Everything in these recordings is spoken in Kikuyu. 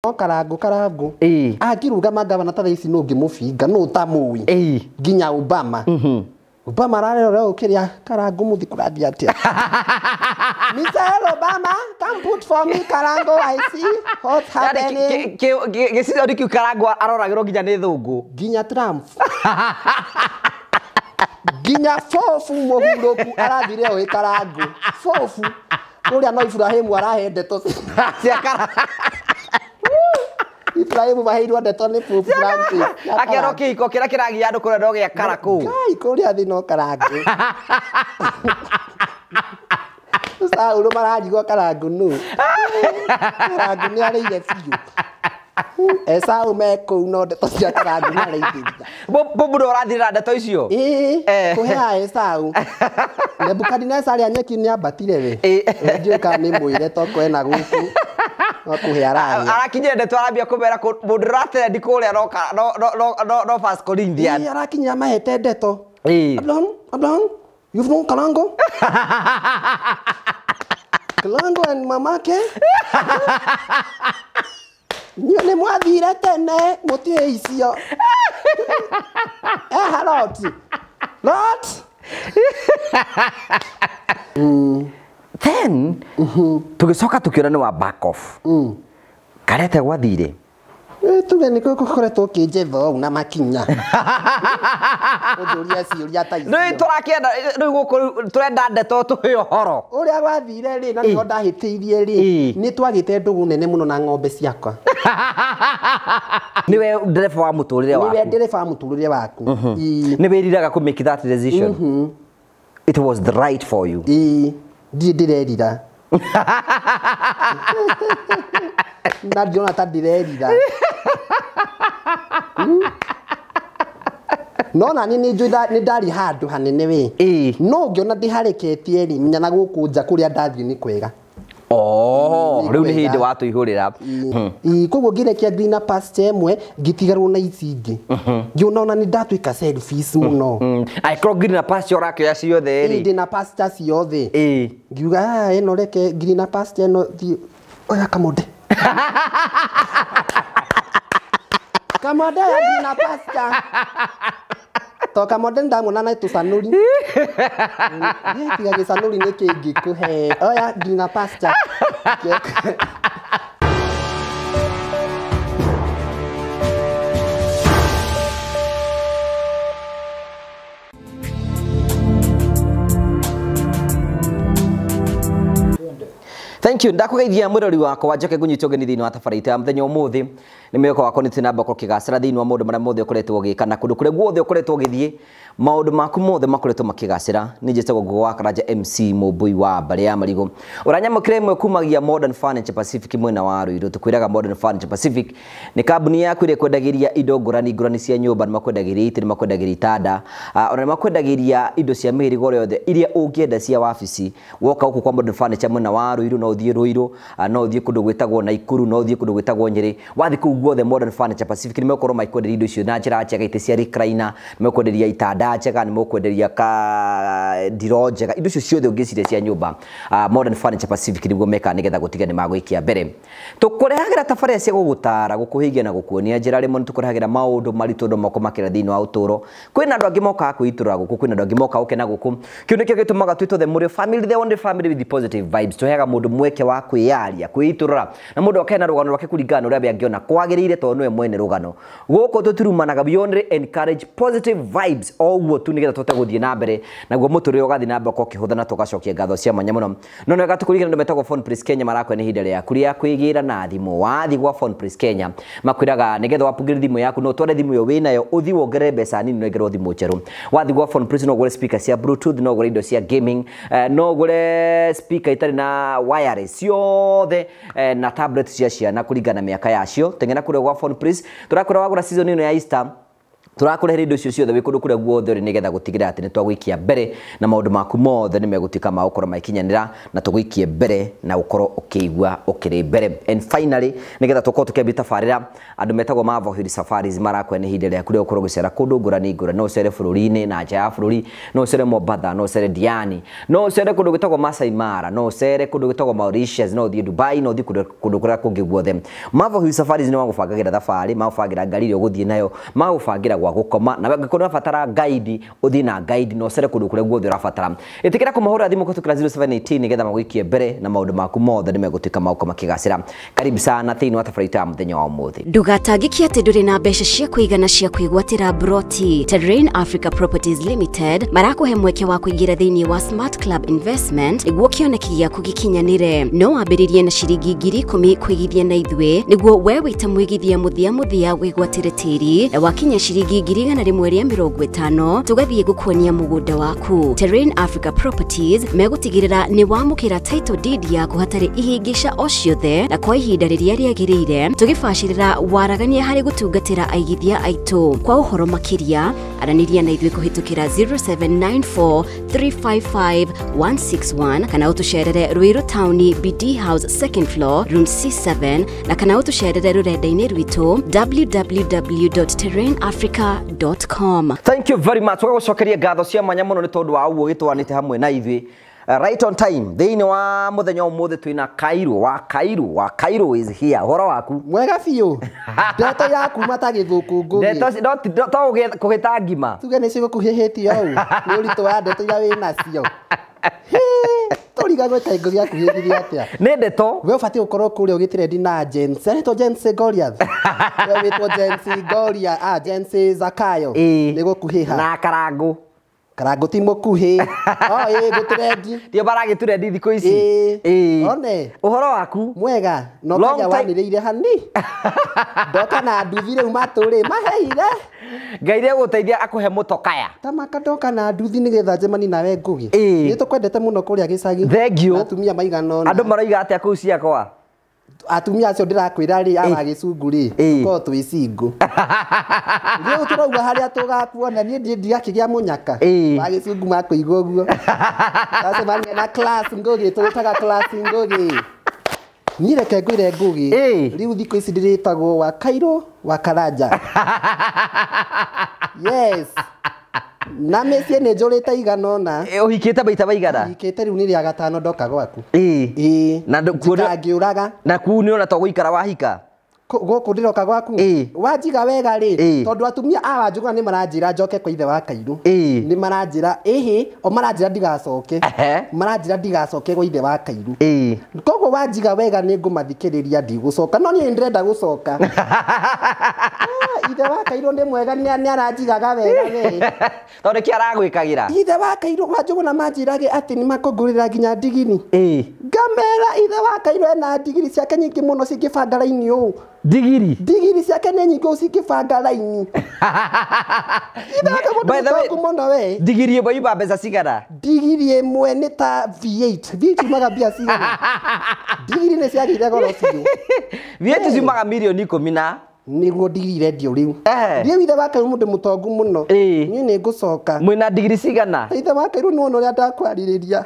No Karangu Karangu Ĩĩ. Angĩrũgama gavana ta thaa ici nũ ũngĩmũbinga, nũ ũtamũĩ? Ĩĩ. Nginya Obama. Obama ararora ũkĩrĩa Karangu mũthi kũrathiĩ atĩa? Michelle Obama, come put for me Karangu, I see what's happening. Gĩcicio kĩu Karangu aroragĩrwo nginya nĩ thũngũ. Nginya Trump, nginya bobu mũhurũku arathire oĩ Karangu. Bobu kũrĩa no Ibrahimu arahe ndeto cia Karangu. Ibrahimu maheirwo ndeto nĩ Pope Francis. Akĩerwo kĩhiko kĩrĩa kĩragia andũ kũrĩa no gĩa Karakũ. Ngai, kũrĩa thĩ no Karangu. Saũlũ mararigwo Karangu nũ. Karangu nĩ arĩire biũ. Esau me kũu no ndeto cia Karangu nĩ araithĩria. Bobu nĩ ũrathirĩra ndeto icio. Ĩĩ. Eh. Kũhea Esau. Nebukadineza arĩa nyeki nĩ ambatire we. Ĩĩ. Ndiũĩ kana nĩ mwĩre toko ena gũkũ. No kũhe arahea. Arakinyire ndeto arambia kũmera mũndũ ũratendi kũrĩa no First Corinthians. Ĩĩ, arakinyia mahete ndeto. Ĩĩ. Abraham, Abraham, you've known Karango? Karango and mamake? Nĩ mwathire tene mũtiĩ icio. Eh, Lot. Lot. Then tũgĩcoka tũkĩona nĩ wa back off. Karete gwathire. Eh, tuge nĩ gũkoretwo ũkĩnjetha ũũ na makinya. Ũnjũria ciũria ta icio. Rĩu tũrakĩenda rĩu gũkũ tũrenda ndeto tũhe ũhoro. Ũrĩa gwathire rĩ, na nĩho ndahĩtĩirie rĩ, Ĩĩ. nĩ twagĩte ndũgũ nene mũno na ng'ombe ciakwa. Nĩwe ndereba wa mũtũrĩre Nĩwe waku. ndereba wa mũtũrĩre waku. Ĩĩ. Nĩ wĩriraga kũ make that decision. It was the right for you. Ĩĩ, ndirĩ ndĩrerira. Na ndĩrona ta ndĩrerira. No nani nĩ njũĩ nĩ ndarĩ handũ hanene we. Ĩĩ. No ngĩona ndĩharĩketie rĩ, menya na gũkũ nja kũrĩa ndathiĩ nĩ kwega. Oh, Nĩ rĩu nĩ kwega. hĩndĩ watũihũrĩra. Ĩĩ, koguo ngĩrekia greener pasture ĩmwe ngĩtigarwo na ici ingĩ. Ngĩona ona nĩ ndatuĩka selfish mũno. Angĩkorwo greener pasture ũrakĩoya ciothe Ĩĩ, rĩ. ndĩna pasture ciothe. Ĩĩ. Ngiuga, "Ah, ĩno reke greener pasture ĩno thiĩ oya kamonde." Kamonde ya greener pasture. To kamonde ndamuona na tũcanũri. Tiga gĩcanũri nĩ kĩngĩkũhe. Oya greener pasture. Thank you. Ndakũgeithia mwĩrori wakwa njoke ngũnyite ũgeni thĩinĩ wa tabarĩra itũ ya mũthenya ũmũthĩ. Nĩ mwĩhoko wakwa nĩ tũrĩ na kĩgacĩra thĩinĩ wa maũndũ marĩa mothe ũkoretwo ũgĩka na kũndũ kũrĩa guothe ũkoretwo ũgĩthiĩ, maũndũ maku mothe makoretwo makĩgacĩra. Nĩ njĩtagwo Ngũgũ wa Karanja MC Mũmbui wa Mbarĩ ya Marigũ. Ũranyamũkĩra ĩmwe kumagia Modern Furniture Pacific mwena wa Ruiru. Tũkwĩraga Modern Furniture Pacific nĩ kambuni yaku ĩrĩa ĩkwendagĩria indo ngũrani ngũrani cia nyũmba, nĩ makwendagĩria itĩ, nĩ makwendagĩria itanda, ona nĩ makwendagĩria indo cia mĩhĩrĩga yothe iria ũngĩenda cia wabici. Woka gũkũ kwa Modern Furniture mwena wa Ruiru, no ũthiĩ Ruiru, no ũthiĩ kũndũ gwĩtagwo Naikuru, no ũthiĩ kũndũ gwĩtagwo Nyĩrĩ. Wathiĩ kũu guothe Modern Furniture Pacific nĩ megũkorwo makĩkwenderia indo icio na njĩra njega, itĩ cia recliner, nĩ megũkwenderia itanda njega, nĩ megũkwenderia ka ndiro njega, indo icio ciothe ũngĩciria cia nyũmba. Modern Furniture Pacific nĩguo mekaga nĩgetha gũtiga nĩ magũikia mbere. Tũkũrehagĩra tabarĩra cia gũgũtara, gũkũhingia na gũkuonia njĩra. Rĩmwe nĩ tũkũrehagĩra maũndũ maritũ andũ mekũmakĩra thĩinĩ wa ũtũũro. Kwĩna andũ angĩ mokaga kwĩitũrũra gũkũ, kwĩna andũ angĩ mokaga gũkena gũkũ. Kĩu nĩkĩo gĩtũmaga twĩtwo the Mũrĩo family, the only family with the positive vibes. Tũheaga mũndũ mweke wa kwĩyaria, kwĩitũrũra, na mũndũ akena rũgano rwake kũringana na ũrĩa we angĩona kwagĩrĩire, tondũ nĩwe mwene rũgano. Gũkũ tũtirumanaga, we only encourage positive vibes o ũguo tu nĩgetha tũhote gũthiĩ na mbere, naguo mũtũrĩre ũgathiĩ na mbere ũkĩhũtha na tũgacokia ngatho cia mwanya mũno. No nĩ wega tũkũririkane andũ metagwo Phone Place Kenya marakwĩra nĩ ihinda rĩaku rĩa kwĩgĩra na thimũ. Wathiĩ gwa Phone Place Kenya makwĩraga nĩgetha wapungĩre thimũ yaku no ũtware thimũ ĩyo wĩnayo ũthiĩ wongerere mbeca nini ũnengerwo thimũ njerũ. Wathiĩ gwa Phone Place no ũgũre speaker cia Bluetooth, no ũgũre indo cia gaming, no ũgũre speaker itarĩ na wireless ciothe, na tablet cia ciana kũringana na mĩaka yacio. Teng'era kũrĩa gwa Phone Place, tũrakwĩra wagũra season ĩno ya Easter Tũrakũrehere indo icio ciothe wĩ kũndũ kũrĩa guothe ũrĩ nĩgetha gũtigĩrĩra atĩ nĩ twagũikia mbere na maũndũ maku mothe nĩ megũtuĩka ma gũkorwo magĩkinyanĩra na tũgũikie mbere na ũkorwo ũkĩigua ũkĩrĩ mbere. And finally nĩgetha tũkorwo tũkĩambia tabarĩra andũ metagwo Marvel Hill Safaris marakũhe nĩ ihinda rĩaku rĩa gũkorwo ũgĩcera kũndũ ngũrani ngũrani. No ũcere bũrũri-inĩ na nja ya bũrũri, no ũcere Mombatha, no ũcere Diani, no ũcere kũndũ gwĩtagwo Masai Mara, no ũcere kũndũ gwĩtagwo Mauritius, no ũthiĩ Dubai, no ũthiĩ kũndũ kũrĩa kũngĩ guothe. Marvel Hill Safaris nĩ magũbangagĩra thabarĩ, magũbangĩra ngari ĩrĩa ũgũthiĩ nayo, magũbangĩra gwa gũkoma, na angĩkorwo ũrabatara guide ũthiĩ na guide na ũcere kũndũ kũrĩa guothe ũrabatara. Ĩtĩkĩra kũmahũrĩra thimũ kũhĩtũkĩra 0718 nĩgetha magũikie mbere na maũndũ maku mothe nĩ megũtuĩka ma gũkorwo makĩgacĩra. Karibu sana thĩinĩ wa tabarĩra itũ ya mũthenya wa ũmũthĩ. Ndũgatangĩke atĩ ndũrĩ na mbeca cia kũigana cia kwĩgwatĩra broti. Terrain Africa Properties Limited marakũhe mweke wa kũingĩra thĩinĩ wa Smart Club Investment nĩguo kĩoneki gĩaku gĩkinyanĩre. No wambĩrĩrie na ciringi 10,000 kũigithia na ithuĩ nĩguo we wĩ ta mũigithia mũthia mũthia wĩgwatĩre tĩri, na wakinya ciringi 150,000 tũgathiĩ gũkuonia mũgũnda waku. Terrain Africa Properties megũtigĩrĩra nĩ wamũkĩra title deed yaku hatarĩ ihĩngĩca o ciothe na kwa ihinda rĩrĩa rĩagĩrĩire, tũgĩbacĩrĩra waragania harĩ gũtungatĩra aigithia aitũ. Kwa ũhoro makĩria aranĩria na ithuĩ kũhĩtũkĩra 0794 355 161 kana ũtũcerere Ruiru Town BD House second floor room C7 na kana ũtũcerere rũrenda-inĩ rwitũ www.terrainafrica.com. Thank you very much. Tũgagũcokeria ngatho cia mwanya mũno nĩ tondũ wa ũguo gĩtwanĩte hamwe na ithuĩ. Right on time thĩinĩ wa mũthenya wa ũmũthĩ twĩna Kairu wa Kairu wa Kairu is here. Ũhoro waku? Mwega biũ. Ndeto irakuma ta gĩthũkũ ngũgĩ. Ndeto to kũgĩta ngima. Tuge nĩ cigũkuhĩhĩtie ũũ. Nĩ ũritũ wa ndeto iria wĩ nacio. Tũrigagwo ta ngũgĩ akuhĩthirie atĩa. Nĩ ndeto. We ũbatiĩ gũkorwo kũrĩa ũgĩtrendi na James. Aretwo James Goliath. We wĩtwo James Goliath, James Zakayo. Nĩ gũkuhĩha. Na Karangũ. Karangũ ti mũkuhĩ. Ĩ gũtrendi. Ndio baragĩtrendi thikũ ici. One. Ũhoro waku? Mwega. No kaja wanĩrĩire hani. Ndoka na nduthi rĩu matũrĩ maheire. Ngai nĩegũteithia akũhe mũtokaya. Tamaka ndoka na nduthi nĩgetha njemani nawe Ngũgĩ. Nĩ tũkwendete mũno kũrĩa gĩcagi. Thank you. Atumia maigana ũna. Andũ maroiga atĩa kũu ciakwa? Atumia acio ndĩrakwĩra rĩ aba gĩcungu rĩ tũkorwo twĩ single. Rĩu tũrauga harĩa tũgakuona niĩ ndiĩ ndigakĩgĩa mũnyaka. Wa gĩcungu makũigua ũguo. Tũracemania na class Ngũgĩ, tũgĩtaga class Ngũgĩ. Niĩ reke ngwĩre Ngũgĩ, rĩu thikũ ici ndĩrĩtagwo wa Kairu wa Karanja. Yes. Na mĩciĩ nĩ njũrĩte igana ũna. Ũhikĩte maita maigana? Ũhikĩte rĩu nĩ rĩa gatano ndoka gwaku. Ĩĩ. Na ndangĩũraga. Na kuu nĩ ona to gũikara wahika? Gũkũ ndĩroka gwaku. Wanjiga wega rĩ, tondũ atumia a Wanjũgũna nĩ maranjĩra njoke kwa ithe wa Kairu. Nĩ maranjĩra ĩhĩ, o maranjĩra ndigacoke. Maranjĩra ndigacoke kwa ithe wa Kairu. Koguo wanjiga wega nĩ ngũmathikĩrĩria ndigũcoka, no niĩ ndĩrenda gũcoka. Ithe wa Kairu nĩ mwega, nĩ aranjigaga wega we. Tondũ nĩkĩ aragwĩkagĩra? Ithe wa Kairu Wanjũgũna manjĩrage atĩ nĩ makũngũrĩra nginya ndigiri. Ngamera ithe wa Kairu ena ndigiri ciake nyingĩ mũno cingĩbanga raini ũũ. Ndigiri? Ndigiri ciake nĩ nyingĩ ũũ cingĩbanga raini. Ithe wa Kairu By the way, mũtongu mũno we. Ndigiri ĩmwe yuma mbeca cigana? Ndigiri ĩmwe nĩ ta V8. V8 yumaga mbia cigana? Ndigiri nĩ ciagĩire goro biũ. V8 ciumaga mirioni 10 na nĩguo ndigiri irendio rĩu. Rĩu ithe wa Kairu mũndũ mũtongu mũno. Niĩ nĩ ngũcoka. Mwĩna ndigiri cigana? Ithe wa Kairu nĩ wona ũrĩa ndakwarĩrĩria.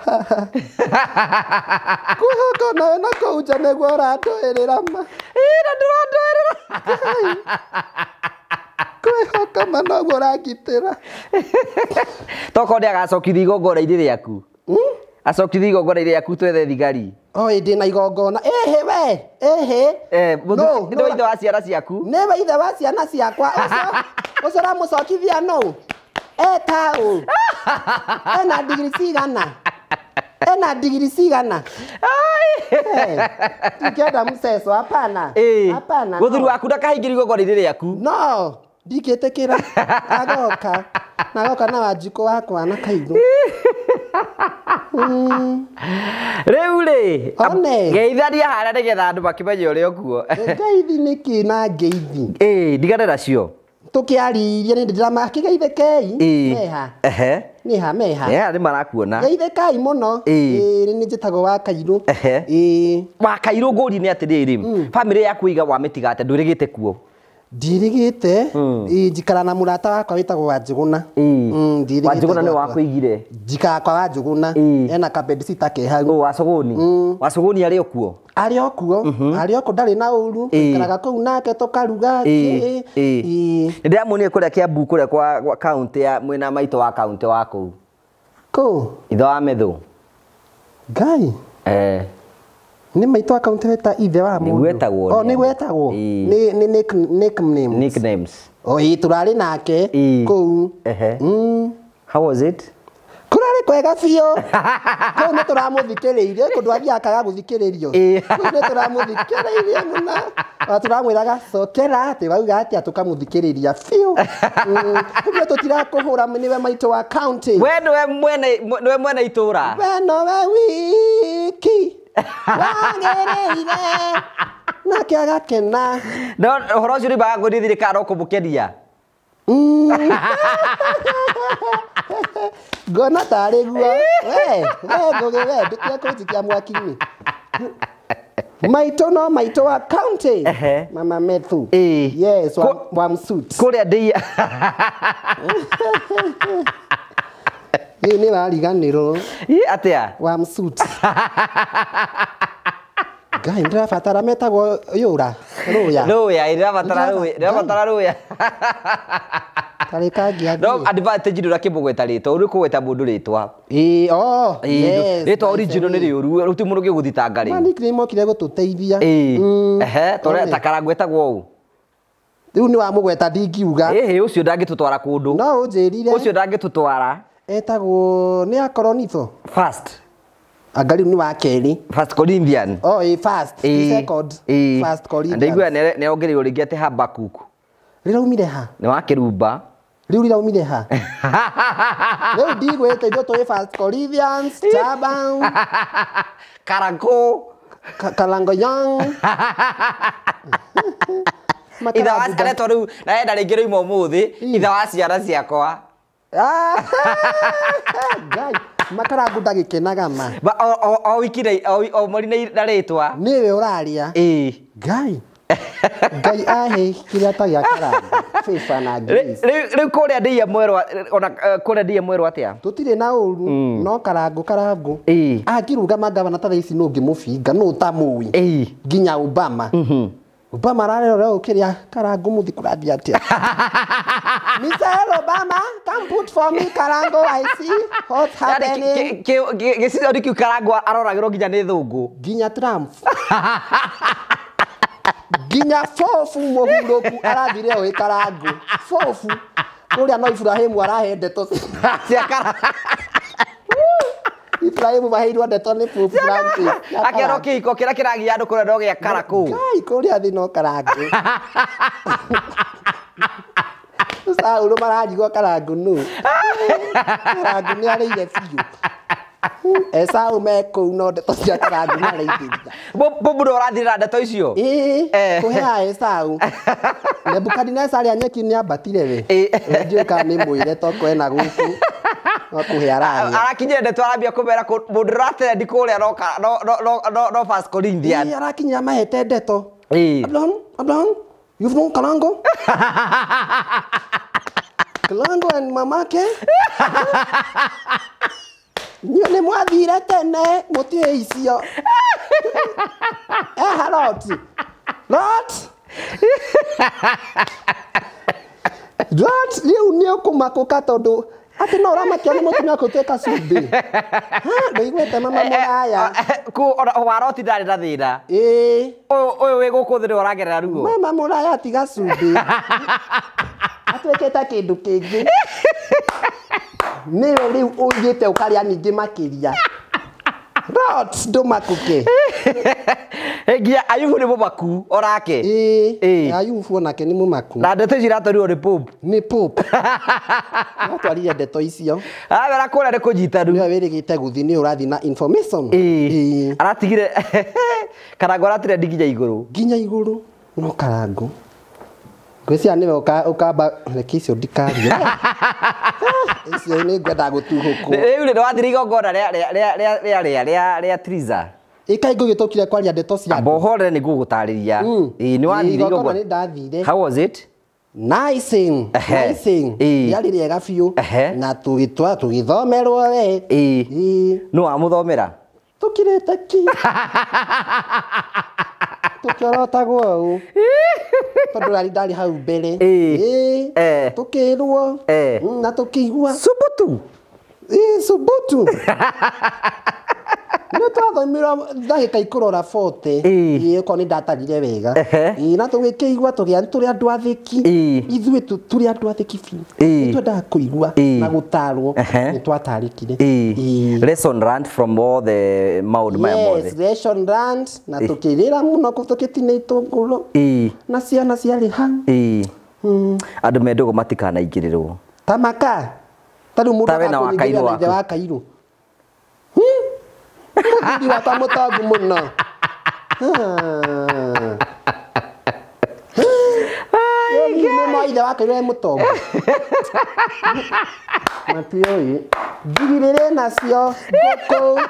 Kwĩhoka nawe na kũu nja nĩguo ũrandũĩrĩra ma. Na ndũrandũĩrĩra. Kwĩhoka ma noguo ũrangitĩra. Tokorwo nĩ agacokithia igongona-inĩ rĩaku. Acokithia igongona-inĩ rĩaku twethe thigari. Oi, ndĩna igongona. Ĩhĩ we, ĩhĩ. Nĩ ithe wa ciana ciaku? Nĩwe ithe wa ciana ciakwa. Ũcio ũramũcokithia nũ? Eta ũ? Ena ndigiri cigana? Ena ndigiri cigana? Ndingĩenda mceco, hapana. Hapana. Mũthuri waku ndakahingĩrio igongona-inĩ rĩaku? No, ndingĩtĩkĩra. Agoka. Na agoka na Wanjikũ wakwa na Kairu. Rĩu rĩ, ngeithania harĩa nĩgetha andũ makĩmenye ũrĩa ũkuo. Ngeithi nĩkĩ na ngeithi? Ndigane nacio. Tũkĩaririe nĩ ndĩramakĩgeithĩkei. Meha. Nĩha meha. Nĩ marakuona. Geithĩkai mũno. Nĩ njĩtagwo wa Kairu. Wa Kairu ngũri nĩ atĩrĩrĩ, bamĩrĩ yaku iga wamĩtiga atĩa ndwĩrĩgĩte kuo? Ndirigite njikara na murata wakwa witagwo Wanjũgũna. Wanjũgũna nĩ wakũigire? Njikara kwa Wanjũgũna ena ka bedsitter ke hau. Wacũgũni? Wacũgũni arĩ o kuo? Arĩ o kuo, arĩ o kuo ndarĩ na ũru, tũikaraga kũu nake tũkaruga. Nĩ ndĩramuonire kũrĩa Kiambu kũrĩa kwa kaunti ya mwena maitũ wa kaunti wa kũu. Kũ? Ithe wa Methu. Ngai. Nĩ maitũ akaunti weta ithe wa mũndũ. Nĩgwetagwo. Oh, nĩgwetagwo. Nĩ nicknames. Nicknames. Oh, ĩ tũrarĩ nake kũu. How was it? Kũrarĩ kwega biũ. Kũu nĩ tũramũthikĩrĩirie, kũndũ athiaga akaga gũthikĩrĩrio. Kũu nĩ tũramũthikĩrĩirie mũno. Ona tũramwĩraga cokera atĩ wauga atĩa tũkamũthikĩrĩria biũ. Ũguo tũtirakũhũra nĩwe maitũ wa county. We nĩwe mwene itũra. We nowe wiki. Wagĩrĩire nake agakena. No ũhoro ũcio nĩmbaga ngwĩrithire kana no kũmũkenia? Ngona tarĩ guo. We Ngũgĩ we ndũtige kũnjikia mwaki-inĩ. Maitũ no maitũ wa county. Mama Methu. Yes, wa msuit. Kũrĩa ndĩ. Rĩu nĩ wariganĩrwo. Atĩa? Wa msuit. Ngai ndĩrabatara metagwo yũra, rũya. Rũya, ndĩrabatara rũya, ndĩrabatara rũya. Tarĩ kangia. No advantage ndũrakĩmũgweta rĩtwa, ũrĩ kũgweta mũndũ rĩtwa. Ĩĩ, oh, yes. Rĩtwa original nĩ rĩũru, rĩu ti mũndũ ũngĩgũthitanga rĩu. Ma nickname mokire gũtũteithia. Ehe, tondũ ta Karangũ etagwo ũũ. Rĩu nĩ wamũgweta ndingiuga. Ĩhĩ, ũcio ndangĩtũtwara kũndũ. No ũnjĩrire. Ũcio ndangĩtũtwara. Etagwo nĩ akoronitho. First. Anga rĩu nĩ wa kerĩ. First Corinthian. Oh, ĩ first, second. First Corinthians. Ndaigua nĩ ongereirwo rĩngĩ atĩ Habakkuk. Rĩraumire ha? Nĩ wa Kĩrumba. Rĩu rĩraumire ha? Rĩu ndigwĩte ithuĩ tũĩ First Corinthians, Taban. Karangũ. Karango Young. Ithe wa aretwo rĩu na enda rĩngĩ rĩuma ũmũthĩ, ithe wa ciana ciakwa. Ngai, Makarangu ndagĩkenaga ma. O wiki o mweri na rĩtwa. Nĩwe ũraria. Ngai. Ngai ahe kĩrĩa ta gĩa Karangũ. Favor na grace. Rĩu kũrĩa ndĩia mwerũ ona kũrĩa ndĩia mwerũ atĩa? Tũtirĩ na ũru no Karangũ Karangũ. Angĩrũgama ngavana ta thaa ici nũ ũngĩmũbinga nũ ũtamũĩ. Nginya Obama. Obama ararora ũkĩrĩa Karangũ mũthi kũrathiĩ atĩa? Michelle Obama, come put for me Karango, I see what's happening. Gĩcicio kĩu Karangũ aroragĩrwo nginya nĩ thũngũ. Nginya Trump. Nginya bobu mũhurũku arathire oĩ Karangũ. Bobu. Kũrĩa no Ibrahimu arahe ndeto cia Karangũ. Ibrahimu maheirwo ndeto nĩ Pope Francis. Akĩerwo kĩhiko kĩrĩa kĩragia andũ kũrĩa no gĩa Karangũ. Ngai kũrĩa thĩ no Karangũ. Saũlũ mararigwo Karangũ nũ. Karangũ nĩ arĩire biũ. Esau me kũu no ndeto cia Karangũ maraithĩria. Bobu nĩ ũrathirĩra ndeto icio? Ĩĩ, kũhea Esau. Nebukadineza arĩa nyeki nĩ ambatire we. Ndiũĩ kana nĩ mwĩre toko ena gũkũ. No kũhe araria. Arakinyire ndeto arambia kũmera mũndũ ũratendi kũrĩa no First Corinthians. Ĩĩ, arakinyira mahete ndeto. Abraham, Abraham, you've known Karango? Karango and mamake? Nĩ mwathire tene mũtiũĩ icio. Lot. Lot. Lot rĩu nĩ ũkũmakũka tondũ atĩ no ũramakia nĩ mũtumia gũtuĩka cumbĩ. Ndũiguĩte mama mũraya. Wa Lot ndarĩ na thĩna. Ĩĩ. Ũyũ wĩ gũkũ thĩ nĩwe ũragerera ruo. Mama mũraya tiga cumbĩ. Atuĩkĩte kĩndũ kĩngĩ. Nĩwe rĩu ũigĩte ũkarĩa nyingĩ makĩria. Lot ndũmakũke. Nginya Ayubu nĩ mũmaku onake. Ĩĩ, Ayubu onake nĩ mũmaku. Na ndeto icio iratwarirwo nĩ Pope. Nĩ Pope. Atwarire ndeto icio. Aramera kũrĩa nĩ kũnyitanu. Nĩwe wĩrĩgĩte gũthiĩ nĩ ũrathiĩ na information. Ĩĩ. Aratigire Karangũ aratire nginya igũrũ. Nginya igũrũ no Karangũ. Ngwĩciria nĩwe ũkamba reke icio ndikarie. Icio nĩ ngwenda gũtuhũkwo. Rĩu rĩ nĩwathire igongona rĩa Triza. Ĩkai ngũgĩtũkire kwaria ndeto cia andũ. Mbohore nĩ ngũgũtarĩria. Ĩĩ nĩ wathire igongona nĩ ndathire. How was it? Nice. Nice. Rĩarĩ rĩega biũ. Na tũgĩtwa tũgĩthomerwo we. Ĩĩ. Nũ wamũthomera? Tũkirĩte ki. Tũkĩorotagwo ũũ. Tondũ rari ndarĩ hau mbere. Ĩĩ. Tũkĩrwo. Na tũkĩigua. Subutu. Ĩĩ subutu. Nĩ twathomirwo ndagĩka ikũrora 40. Ĩĩ okorwo nĩ ndatarire wega. Ĩĩ na tũgĩkĩigua tũgĩa tũrĩ andũ athĩki. Ithuĩ tũrĩ andũ athĩki biũ. Nĩ twendaga kũigua na gũtarwo. Nĩ twatarĩkire. Lesson learned from all the maũndũ maya mothe. Yes, lesson learned na tũkĩrĩra mũno tũgĩtina itũngũrũ. Na ciana ciarĩ hau. Andũ me ndũgũ matikanaingĩrĩrwo. Ta maka. Ta rĩu mũndũ akũnyingĩrĩra na ithe wa Kairũ. Mũthuri wakwa mũtongu mũno. Nĩ ma ithe wa Kairũ e mũtongu. Matiũĩ. Njigĩrĩre nacio ngũkũ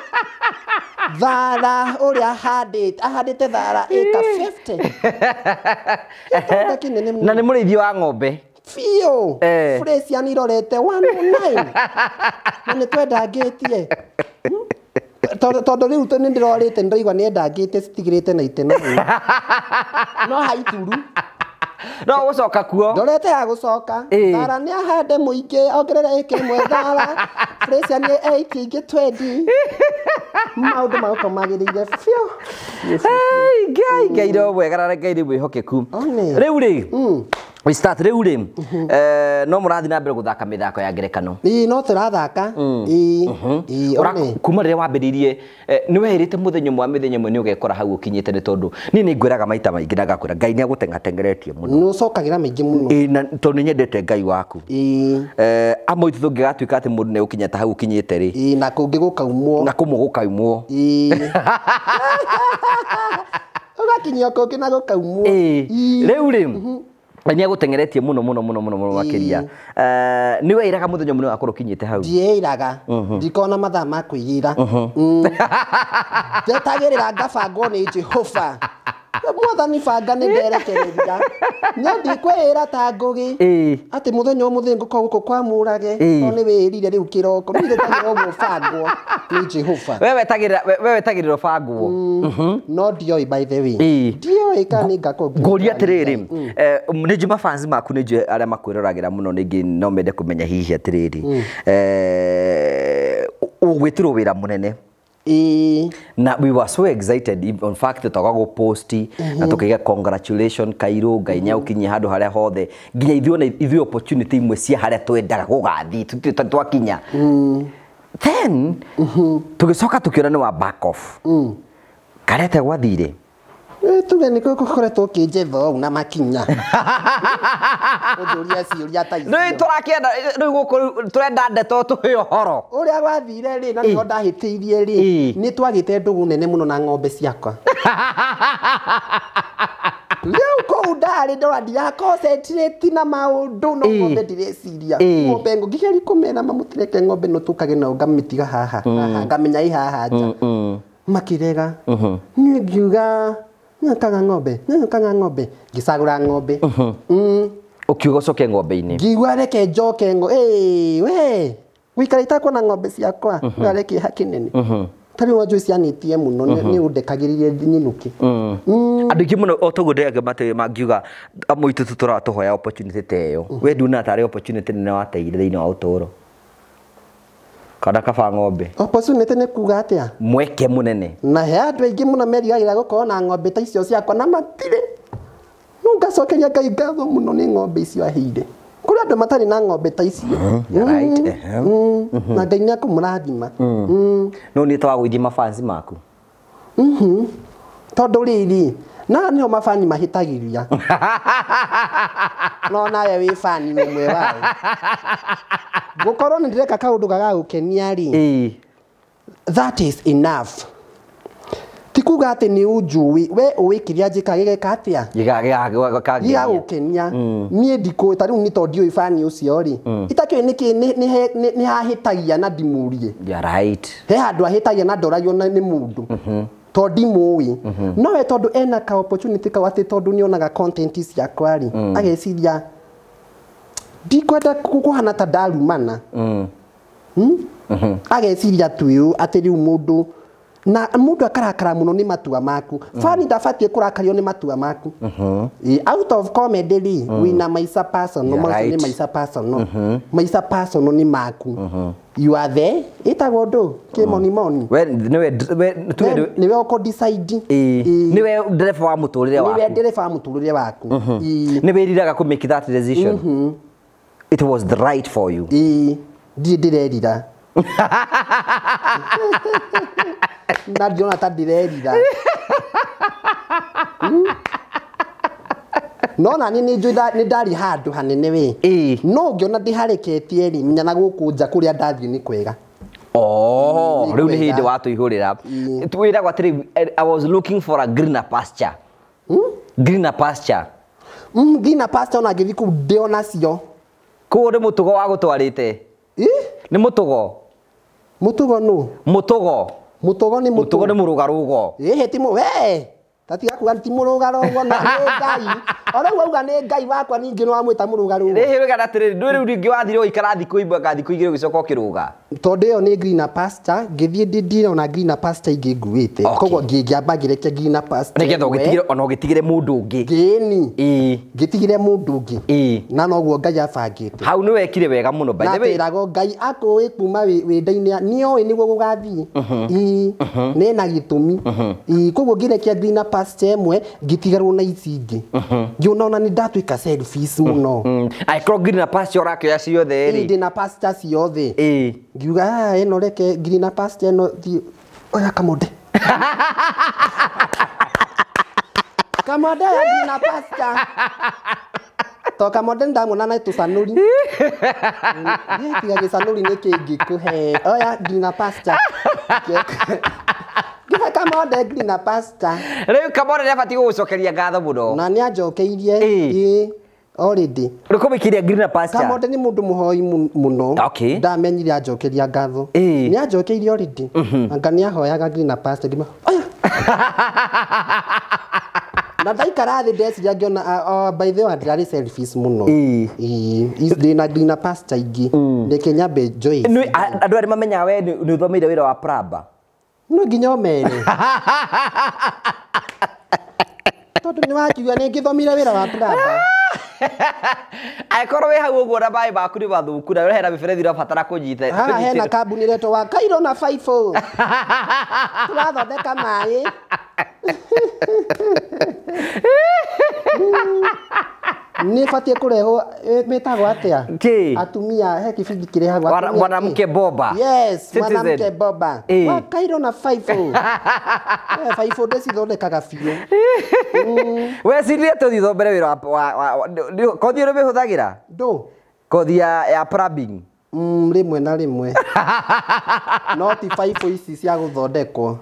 thara ũrĩa ahandĩte ahandĩte thara ĩka 50. Gĩtonga kĩnene mũno. Na nĩ mũrĩithi wa ng'ombe. Biũ. Fresian irorete 109. Na nĩ twendangĩtie. Tondũ rĩu nĩ ndĩrorĩte nĩndĩraigua nĩ endangĩte citigĩrĩte na iteno. No haituru. No gũcoka kuo. Ndorete ya gũcoka. Thara nĩ ahande mũingĩ ongerere ĩka ĩmwe thara. Fresian nĩ 80 ingĩ 20. Maũndũ magũkorwo magĩrĩire biũ. Ngai Ngai no mwega na Ngai nĩ mwĩhokeku. Rĩu rĩ. We start rĩu rĩ. No mũrathiĩ na mbere gũthaka mĩthako ya ngerekano. Ĩĩ no tũrathaka. Ĩĩ. Kuma rĩrĩa wambĩrĩirie nĩ werĩte mũthenya ũmwe wa mĩthenya ĩmwe nĩ ũgekora hau ũkinyĩte nĩ tondũ niĩ nĩ ngwĩraga maita maingĩ na ngakwĩra Ngai nĩ agũteng'atengeretie mũno. Nĩ ũcokagĩra maingĩ mũno. Ĩĩ na tondũ nĩ nyendete Ngai waku. Ĩĩ. Amwe itũ tũngĩgatuĩka atĩ mũndũ nĩ egũkinya ta hau ũkinyĩte rĩ. Ĩĩ na kũngĩ gũkaumwo. Na kũmwe gũkaumwo. Ĩĩ. Ũgakinyio kũngĩ na gũkaumwo. Ĩĩ. Rĩu rĩ. Nĩ agũteng'eretie mũno mũno mũno mũno mũno makĩria. Nĩ weiraga mũthenya mũno wakorwo ũkinyĩte hau? Ndieiraga. Ndikona mathaa ma kwĩgira. Ndetagĩrĩra ngabangwo nĩ Jehova. Mwathani banga nĩ nderekereria. No ndikwĩra ta Ngũgĩ. Atĩ mũthenya ũmũthĩ ngũkorwo gũkũ kwa Mũrage. Tondũ nĩ wĩrire rĩu kĩroko. Niĩ ndetagĩrĩra ũguo bangwo nĩ Jehova. We wetagĩrĩra ũbangwo. No ndioĩ by the way. Ndioĩ kana nĩ ngakorwo. Ngũria atĩrĩrĩ, nĩ njũĩ mafans maku nĩ njũĩ arĩa makwĩroragĩra mũno ningĩ no mende kũmenya hihi atĩrĩrĩ. Ũgwĩtĩrwo wĩra mũnene. Na we were so excited in fact tũkaga post na tukiga congratulations Kairũ Ngai nĩ agũkinyia handũ harĩa hothe nginya ithuĩ ona ithuĩ opportunity imwe cia harĩa twendaga gũgathiĩ tũtirĩ twakinya. Then tũgĩcoka tũkĩona nĩ wa back off. Karete gwathire. Tuge nĩ gũkoretwo ũkĩnjetha ũũ na makinya. Ũnjũria ciũria ta icio. Rĩu tũrakĩenda rĩu gũkũ tũrenda ndeto tũhe ũhoro. Ũrĩa gwathire rĩ na nĩho ndahĩtĩirie rĩ nĩ twagĩte ndũgũ nene mũno na ng'ombe ciakwa. Rĩu kũu ndarĩ ndora ndira concentrate na maũndũ no ng'ombe ndireciria. Ng'ombe ngĩgeria kũmera mamũtireke ng'ombe no tũkage nao ngamĩtiga haha haha ngamenya ĩ haha nja. Makĩrega. Niĩ ngiuga nyakaga ng'ombe nyakaga ng'ombe ngĩcagũra ng'ombe. Ũkiuga ũcoke ng'ombe-inĩ. Ngiuga reke njoke we gũikara itakuona ng'ombe ciakwa ngarĩ kĩeha kĩnene. Ta rĩu wanjũĩ cianĩtie mũno nĩ ũndekagĩrĩrie nyinũke. Andũ aingĩ mũno o toguo ndĩreka mangiuga amwe aitũ tũratũhoya opportunity ta ĩyo. We nduona tarĩ opportunity nene wateire thĩinĩ wa ũtũũro. Kana kaba ng'ombe. Opportunity nĩ kuga atĩa? Mweke mũnene. Na he andũ aingĩ mũno merigagĩra gũkorwo na ng'ombe ta icio ciakwa na matirĩ. No ngacokeria Ngai ngatho mũno nĩ ng'ombe icio aheire. Kũrĩ andũ matarĩ na ng'ombe ta icio. Right. Na Ngai nĩ akũmũrathima. No nĩ twagũithia mafansi maku. Tondũ rĩrĩ na nĩho mabani mahĩtagĩria. No nawe wĩ bani ũmwe wao. Gũkorwo nĩ ndĩreka kaũndũ gagagũkenia rĩ. That is enough. Ti kuga atĩ nĩ ũnjũĩ we ũĩ kĩrĩa njĩkaga gĩgeka atĩa? Gĩgagũkenia. Niĩ ndikũĩ ta rĩu nĩ tondũ ndiũĩ bani ũcio rĩ. Itakĩũĩ nĩkĩ nĩ hahĩtagia na ndimũrie. Yeah, right. He handũ ahĩtagia na ndoragio nĩ mũndũ. To ndimũĩ. Nowe tondũ ena ka opportunity kau atĩ tondũ nĩonaga content ciakwa rĩ, ageciria ndikwenda kũhana ta ndarumana. Ageciria tu atĩ rĩu mũndũ na mũndũ akarakara mũno nĩ matua maku. Fani ndabatiĩ kũrakario nĩ matua maku. Out of comedy rĩ, wĩna maica personal, macio nĩ maica personal. Maica personal nĩ maku. You are there, ĩtagwo ndũ kĩmonimoni. We nĩwe nĩwe ũkũ decide. Nĩwe ndereba wa mũtũrĩre waku. Nĩwe ndereba wa mũtũrĩre waku. Nĩ wĩriraga kũ make that decision. It was the right for you. Ndirĩ ndĩrerira. Na ndĩrona ta ndĩrerira. No na niĩ nĩ nĩ ndarĩ handũ hanene we. No ngĩona ndĩharĩketie rĩ, menya na gũkũ nja kũrĩa ndathiĩ nĩ kwega. Oh, rĩu nĩ hĩndĩ watũihũrĩra. Twĩragwo atĩrĩ, I was looking for a greener pasture. Greener pasture. Greener pasture ona ngĩthiĩ kũu ndĩona cio. Kũu nĩ mũtugo wa gũtwarĩte. Nĩ mũtugo. Mũtugo nũ? Mũtugo. Mũtugo nĩ mũtugo nĩ mũrũgarũgo. Ĩhĩ ti we. Tatiga kuga ti mũrũgarũgo na nĩ Ngai. O rĩu wauga nĩ Ngai wakwa ningĩ nĩ wamwĩta mũrũgarũgo. Rĩhĩ wega atĩrĩrĩ, ndũĩ rĩu rĩngĩ wathire ũikara thikũ imwe ka thikũ igĩrĩ ũgĩcoka ũkĩrũga. Tondũ ĩyo nĩ greener pasture, ngĩthiĩ ndirona greener pasture ingĩ nguĩte. Koguo ngĩamba ngĩrekia greener pasture. Nĩgetha ũgĩtigĩre ona ũgĩtigĩre mũndũ ũngĩ. Ngĩni. Ngĩtigĩre mũndũ ũngĩ. Na noguo Ngai abangĩte. Hau nĩ wekire wega mũno by the way. Na twĩragwo Ngai akũĩ kuma wĩnda-inĩ nĩoĩ nĩguo gũgathiĩ. Nĩ na gĩtũmi. Koguo ngĩrekia greener pasture ĩmwe ngĩtigarwo na ici ingĩ. Ngĩona ona nĩ ndatuĩka selfish mũno. Angĩkorwo greener pasture ũrakĩoya ciothe rĩ. Ndĩ na pasture ciothe. Ngiuga ĩno reke greener pasture ĩno oya kamonde. Kamonde ya greener pasture. To kamonde ndamuona na tũcanũri. Tiga gĩcanũri nĩ kĩngĩkũhe. Oya greener pasture. Ngihe kamonde greener pasture. Rĩu kamonde nĩabatiĩ gũgũcokeria ngatho mũno. Na nĩanjokeirie. Already. Rĩkũmĩkĩria greener pasture. Kamonde nĩ mũndũ mũhoi mũno. Ndamenyire anjokeria ngatho. Nĩanjokeirie already. Anga nĩahoyaga greener pasture ngĩma. Oya. Na ndaikara thĩ ndeciria ngĩona by the way ndirarĩ selfish mũno. Ndĩna greener pasture ingĩ. Reke nyambe njoe. Andũ arĩa mamenyaga we nĩ ũthomeire wĩra wa plumber. No nginya ũmere. Tondũ nĩ wakiuga nĩ ngĩthomire wĩra wa plumber. Angĩkorwo wĩ hau ũguo na maĩ maku nĩ mathũku na hena mĩberethi ũrabatara kũnyita. Haha hena kambuni ĩretwo wa Kairo na Faifo. Tũrathondeka maĩ. Nĩ batiĩ kũrehwo mĩtagwo atĩa? Atumia he kĩbindi kĩrehagwo mwanamke boba. Yes, mwanamke boba. Wa Kairo na Faifo. Faifo ndĩcithondekaga biũ. Wecirie tũthiĩ thomere wĩra wa kothi ũrĩa ũmĩhũthagĩra? Ndũ? Kothi ya plumbing. Rĩmwe na rĩmwe. No ti faifo ici cia gũthondekwo.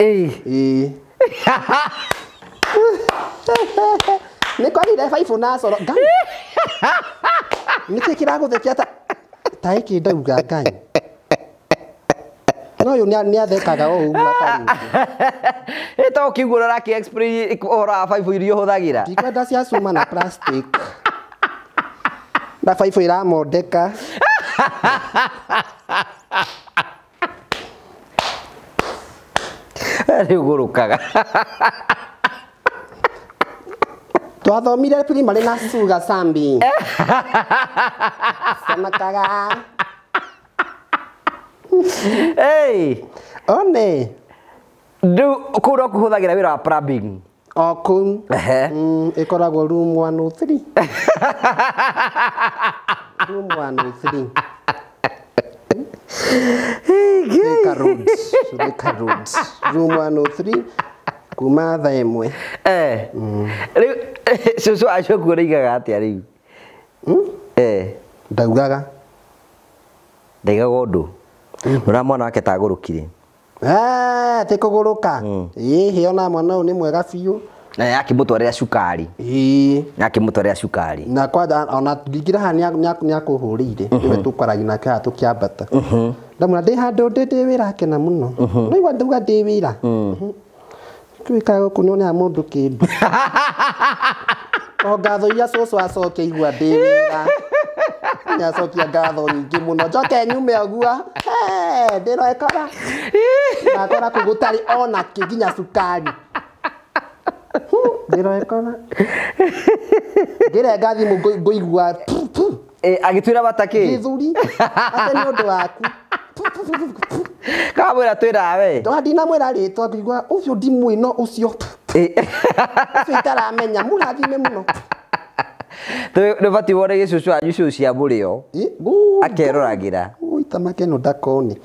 Nĩ kwagĩire faifo na coro. Ngai. Nĩkĩ kĩragũthekia ta ĩkĩ ndauga Ngai. No ũyũ nĩathekaga o ũguo atarĩ. To ũkĩigua ũrĩa ũrakĩ explain ũhoro wa faifo iria ũhũthagĩra. Ndikwenda cia cuma na plastic. Na faifo iramondeka. Rĩu ũgũrũkaga. Twathomire primary na Suga Sambi. Samakaga. Hey, one. Rĩu kũu no kũhũthagĩra wĩra wa plumbing. O kũu. Ĩkoragwo room 103. Room 103. Thika Road. Thika Road. Room 103. Kuma thaa ĩmwe. Rĩu cũcũ acio ũraigaga atĩa rĩu? Ndaugaga. Ndaigaga ũndũ. Ũrĩa mwana wake tagũrũkire. Ti kũgũrũka. Ĩhĩ ona mwana ũyũ nĩ mwega biũ. Na akĩmũtwarĩra cukari. Akĩmũtwarĩra cukari. Na kwanja ona ngĩingĩra haha nĩakũhũrĩire. Nĩwe tũkwaragia nake haha tũkĩambata. Ndamwĩra ndĩ handũ ndĩ wĩra akena mũno. No igua ndauga ndĩ wĩra. Kwika guku ni ona mundu kindu. O ngatho iria cucu acokia igua ndi wira. Nĩacokia ngatho nyingĩ mũno. Njoke nyume ũguo. Ndĩroekora. Ndakora kũu gũtarĩ ona kĩ nginya cukari. Ndĩroekora. Ngĩrenga thimũ ngũigua. Agĩtwĩra bata kĩ? Gĩthuri. Atĩ nĩ ũndũ waku. Kamwĩra twĩra we. Ndinamwĩra rĩtwa ngĩigua ũcio ndimũĩ no ũcio. Ũcio itaramenya mũrathime mũno. Nĩ ũbatiĩ wone gĩcũcũ wanyu cũcũ cia mũrĩo. Akeroragĩra. Itamake ĩno ndakone.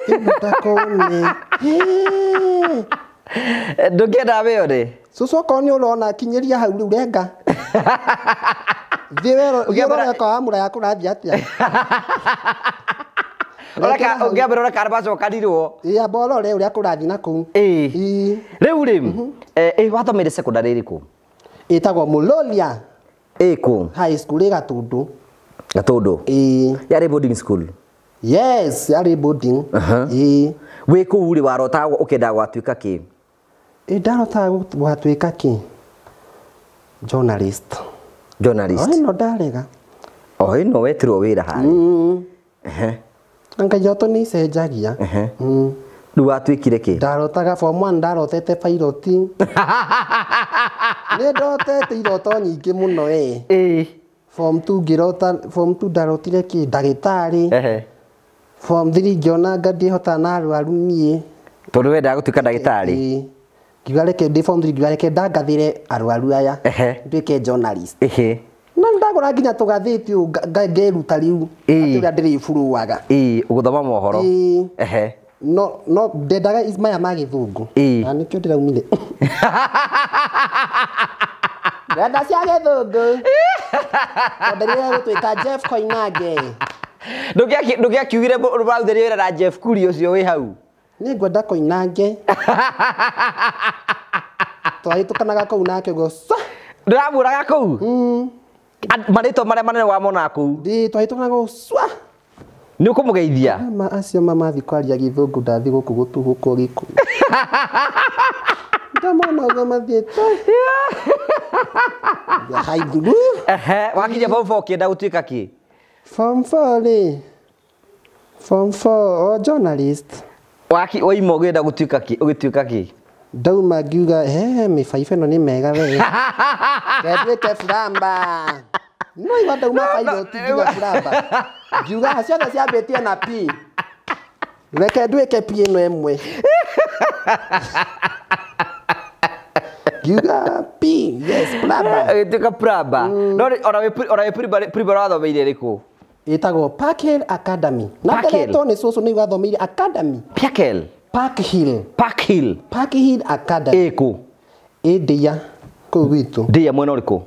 Ĩno ndakone. Ndũngĩenda wĩone? Cũcũ okorwo nĩ ũrona kinyĩria hau rĩu renga. Thiĩ werore okorwo wa mũraya kũrathiĩ atĩa. Ũngĩambĩra ũreka arĩa macokanirwo. Ĩĩ amba ũrore ũrĩa kũrathiĩ na kũu. Rĩu rĩ, wathomeire secondary ĩrĩkũ? Ĩtagwo Mulolia. Ĩkũ? High school ĩ Gatũndũ. Gatũndũ? Ĩĩ. Yarĩ boarding school? Yes, yarĩ boarding. Ĩĩ. Wĩ kũu rĩ warotaga ũkĩendaga gwatuĩka kĩ? Ĩ ndarotaga gwatuĩka kĩ? Journalist. Journalist. O ĩno ndarega. O ĩno wetirwo wĩra harĩa. Anga iroto nĩ icenjagia. Rĩu watuĩkire kĩ? Ndarotaga form 1 ndarotete pilot. Nĩ ndotete iroto nyingĩ mũno ĩ. Form 2 ngĩrota, form 2 ndarotire kĩ? Ndagĩtarĩ. Form 3 ngĩona nga ndĩhota na arwaru niĩ. Tondũ wendaga gũtuĩka ndagĩtarĩ? Ngiuga reke ndĩ form 3 ngiuga reke ndangathĩre arwaru aya. Nduĩke journalist. Na ndagũra nginya tũgathĩti ũũ ngeruta rĩu atĩ ũrĩa ndĩrĩburuaga. Ũgũthoma mohoro. No no ndendaga maya ma gĩthũngũ. Na nĩkĩo ndĩraumire. Ndenda cia gĩthũngũ. Tondũ ndĩrenda gũtuĩka Jeff Koinange. Ndũngĩakiugire ũrarutheria wĩra na Jeff Kuria ũcio wĩ hau? Nĩ ngwenda Koinange. Twahĩtũkanaga kũu nake ũguo. Ndũramũraga kũu? Marĩtwa marĩa manene wamonaga kũu? Twahĩtũkanaga ũguo cwa. Nĩ ũkũmũgeithia? Ma acio mamathiĩ kwaria gĩthũngũ ndathiĩ gũkũ gũtuhũkwo gĩkũyũ. Ndamona ũguo mathiĩte. Haithuru. Wakinya form 4 ũkĩenda gũtuĩka kĩ? Form 4 rĩ. Form 4 o journalist. Waki waima ũgĩenda gũtuĩka kĩ? Ũgĩtuĩka kĩ? Ndauma ngiuga mĩbaibũ ĩno nĩ mega we. Nduĩke plumber. No igua ndauma pilot ngiuga plumber. Ngiuga ciothe ciambĩtie na P. Reke nduĩke P ĩno ĩmwe. Ngiuga P, yes, plumber. Ũgĩtuĩka plumber. No ona wĩ primary wathomeire ĩrĩkũ? Ĩtagwo Park Hill Academy. Na nderetwo nĩ cũcũ nĩ wathomeire Academy. Park Hill. Park Hill. Park Hill. Park Hill Academy. Ĩkũ? Ĩ Ndia kũu gwitũ. Ndia mwena ũrĩkũ?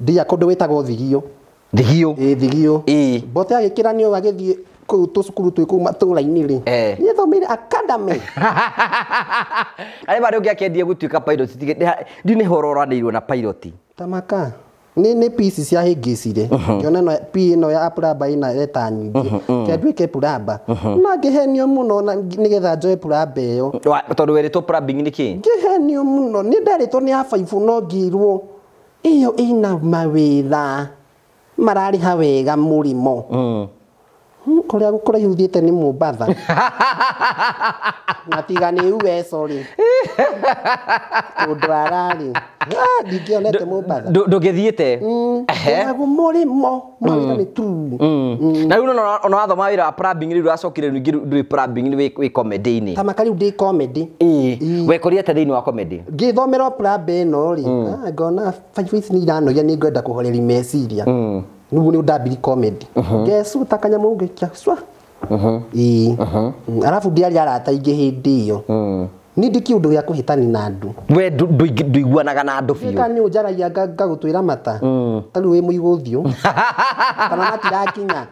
Ndia kũndũ gwĩtagwo Thigio. Thigio? Ĩ Thigio. Mbote agĩkĩra nĩ ũũ agĩthiĩ kũu tũcukuru twĩ kũu matũũra-inĩ rĩ. Niĩ thomeire Academy. Arĩa marĩ ũngĩakendire gũtuĩka pilot ndiũ nĩ horo ũranĩirwo na pilot. Tamaka. Nĩ P ici ciahĩngĩcire. Ngĩona ĩno P ĩno ya plumber ĩna leta nyingĩ. Kĩa nduĩke plumber. Na ngĩhenio mũno nĩgetha njoe plumber ĩyo. Tondũ werĩtwo plumbing nĩ kĩ? Ngĩhenio mũno. Nĩ nderĩtwo nĩ a baibũ no ngĩrwo ĩyo ĩna mawĩra mararĩha wega mũrĩmo. Kũrĩa kũraihu thiĩte nĩ Mombatha. Na tiga nĩ US rĩ. Kũndũ ararĩ. Ndingĩonete Mombatha. Ndũngĩthiĩte? Ndĩragwo mũrĩmo. Mawĩra nĩ tu. Na rĩu ona wathoma wĩra wa plumbing rĩu ũracokire rĩngĩ ndũrĩ plumbing wĩ comedy-inĩ. Tamaka rĩu ndĩ comedy. Wekorire atĩa thĩinĩ wa comedy? Ngĩthomera plumber ĩno rĩ, ngona baibũ ici nĩ iranogia nĩ ngwenda kũhoreria meciria. Nĩguo nĩ ndambiri comedy. Ngecuta kanyamũ ngĩikia cwa. Arabu ndiarĩ arata aingĩ hĩndĩ ĩyo. Niĩ ndikĩũĩ ũndũ gĩa kũhĩtania na andũ. We ndũiguanaga na andũ biũ. Kana nĩ ũnjaragia ngagũtwĩra mata. Ta rĩu wĩ mũigũ ũthiũ. Kana matirakinya.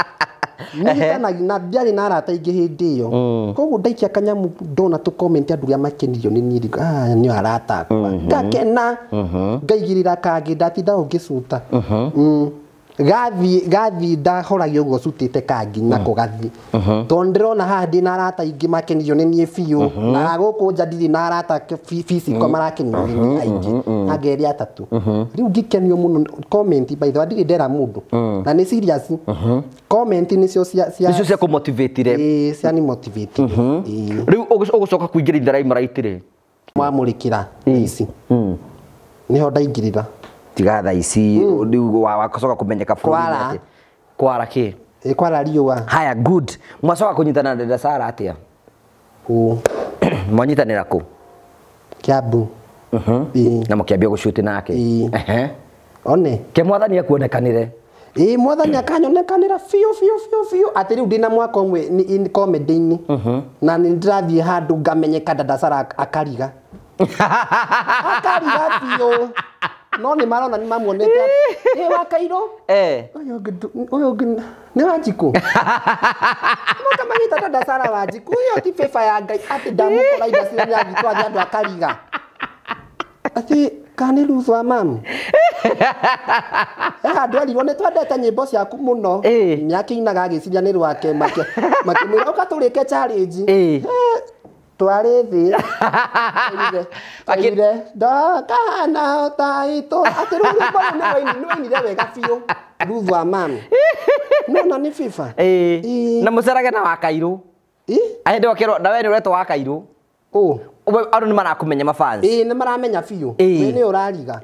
Nĩhĩtanagia na ndiarĩ na arata aingĩ hĩndĩ ĩyo. Koguo ndaikia kanyamũ ndona tũ comment andũ arĩa makenirio nĩ niĩ rĩ, nĩ arata akwa. Ngakena. Ngaigĩrĩra kangĩ ndatinda o ngĩcuta. Gathi ndahoragia ũguo cutĩte kangi nako gathi. Tondũ ndĩrona haha ndĩna arata aingĩ makenirio nĩ niĩ biũ na gũkũ nja ndirĩ na arata physical marakenio nĩ niĩ aingĩ anga erĩ atatũ. Rĩu ngĩkenio mũno comment by the way ndirĩ ndera mũndũ na nĩ serious. Comment nĩcio cia nĩcio cia kũmotivatire. Ĩĩ cia ni motivate. Rĩu ũgũcoka kũingĩra in the limelight rĩ? Mwamũrĩkĩra ici. Niho ndaingĩrĩra. Tiga thaa ici rĩu wacoka kũmenyeka bũrũri-inĩ atĩ. Kwara kĩ? Kwara riũa. Haya good. Mwacoka kũnyitana na Dada Sarah atĩa? Mwanyitanĩra kũ? Kiambu. Na mũkĩambia gũcuti nake. One. Ke mwathani akuonekanire? Ĩĩ mwathani akanyonekanĩra biũ biũ biũ biũ atĩ rĩu ndĩna mwaka ũmwe in comedy-inĩ. Na nĩ ndĩrathiĩ handũ ngamenyeka Dada Sarah akariga. Akariga biũ. No nĩ marona nĩ mamuonete. Ĩ wa Kairũ? Ũyũ ũngĩ nĩ Wanjikũ. Makamanyita Dada Sarah Wanjikũ. Ĩyo ti favor ya Ngai atĩ ndamũkora industry nĩ athiĩ twathiĩ andũ akariga. Atĩ kana nĩ Ruth wa mamu. Handũ erirwo nĩ twendete nyĩmbo ciaku mũno. Nĩ akĩinaga agĩciria nĩ rwake makĩmwĩra ũka tũrĩke challenge. Twarĩ thĩ. Twaire ndakana ta itũ. Atĩ rĩu rwĩmbo rũu nĩ wainire wega biũ. Ruth wa mamu. No na nĩ favor. Na mũcerage na wa Kairũ. Ahĩndĩ wakĩrwo na we nĩ ũretwo wa Kairũ. Andũ nĩ marakũmenya mafans. Ĩĩ nĩ maramenya biũ. We nĩ ũrariga.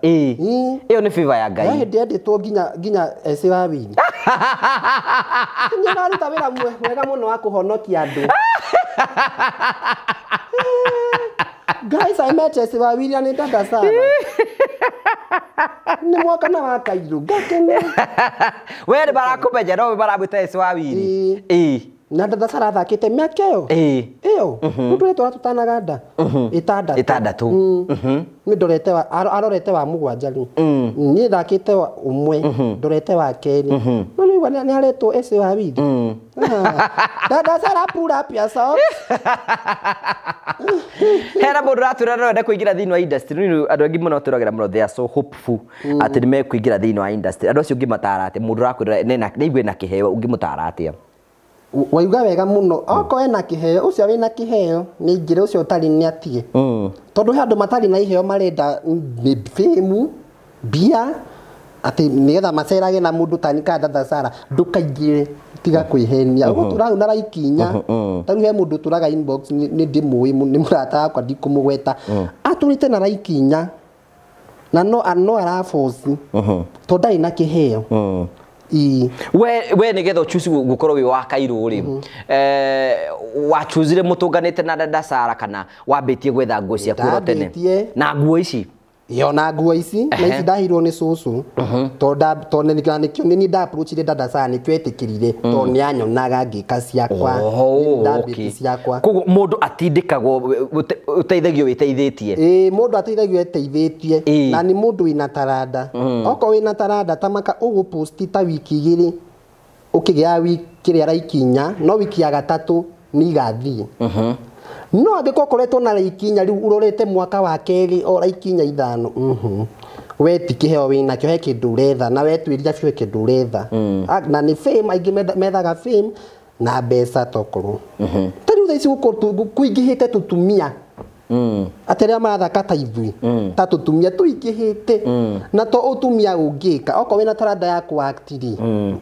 Ĩyo nĩ favor ya Ngai. Hĩndĩ endĩtwo nginya ece wa wini. Nĩ ũraruta wĩra mwega mũno wa kũhonokia andũ. Guys, I met Ese wa Wili and Dada Sarah. Nĩ mwaka na wa Kairũ. Ngakena. We nĩ marakũmenya no maramwĩta Ese wa Wili. Ĩĩ. Na Dada Sarah athakĩte mĩaka ĩyo. Ĩyo. Mũndũ ũrĩa tũtanaganda. Ĩtandatũ. Nĩ ndorete wa arorete wa mũgwanja rĩu. Niĩ thakĩte wa ũmwe, ndorete wa kerĩ. No rĩu nĩ aretwo Ese wa Wili. Dada Sarah pull up your socks. Hena mũndũ ũratwĩra no ende kũingĩra thĩinĩ wa industry. Rĩu andũ aingĩ mũno tũragĩra mũno they are so hopeful atĩ nĩ mekũingĩra thĩinĩ wa industry. Andũ acio ũngĩmatara atĩa? Mũndũ ũrakwĩra nĩ igue na kĩheo ũngĩmũtara atĩa? Waiuga wega mũno. Okorwo ena kĩheo, ũcio wĩna kĩheo nĩ aingĩre, ũcio ũtarĩ nĩ atige. Tondũ he andũ matarĩ na iheo marenda fame, mbia, atĩ nĩgetha macerage na mũndũ ta kana Dada Sarah. Ndũkaingĩre, tiga kwĩhenia. Ũgũtũra hau na like inya. Ta rĩu he mũndũ ũtũraga inbox nĩ ndĩmũĩ, nĩ mũrata wakwa ndikũmũgweta. Atũrĩte na like inya. Na no araboci. Tondũ ndarĩ na kĩheo. We nĩgetha ũchuci gũkorwo wĩ wa Kairũ rĩ, wachuzire mũtũnganĩte na Dada Sarah kana wambĩtie gwetha nguo ciaku oro tene? Na nguo ici? Ĩyo na nguo ici, na ici ndaheirwo nĩ cũcũ. Tondũ nĩkĩo nĩ niĩ nda-approachire Dada Sarah nĩkĩo etĩkĩrire tondũ nĩ anyonaga ngĩka ciakwa. Ndambĩtie ciakwa. Koguo mũndũ atindĩkagwo ũteithagio wĩteithĩtie. Ĩĩ mũndũ ateithagio eteithĩtie na nĩ mũndũ wĩna taranda. Okorwo wĩna taranda ta maka ũgũposti ta wiki igĩrĩ ũkĩgĩa wiki kĩrĩa like inya, no wiki ya gatatũ nĩ igathiĩ. No angĩkorwo ũkoretwo na like inya rĩu ũrorete mwaka wa kerĩ o like inya ithano. We ti kĩheo wĩnakĩo, he kĩndũ ũretha na wetwĩrira biũ he kĩndũ ũretha. Na nĩ fame, aingĩ methaga fame na mbeca tokorwo. Ta rĩu thaa ici kũingĩhĩte tũtumia. Atĩ arĩa marathaka ta ithuĩ, ta tũtumia tũingĩhĩte. Na to ũtumia ũngĩka, okorwo wĩna taranda ya kũ-act rĩ,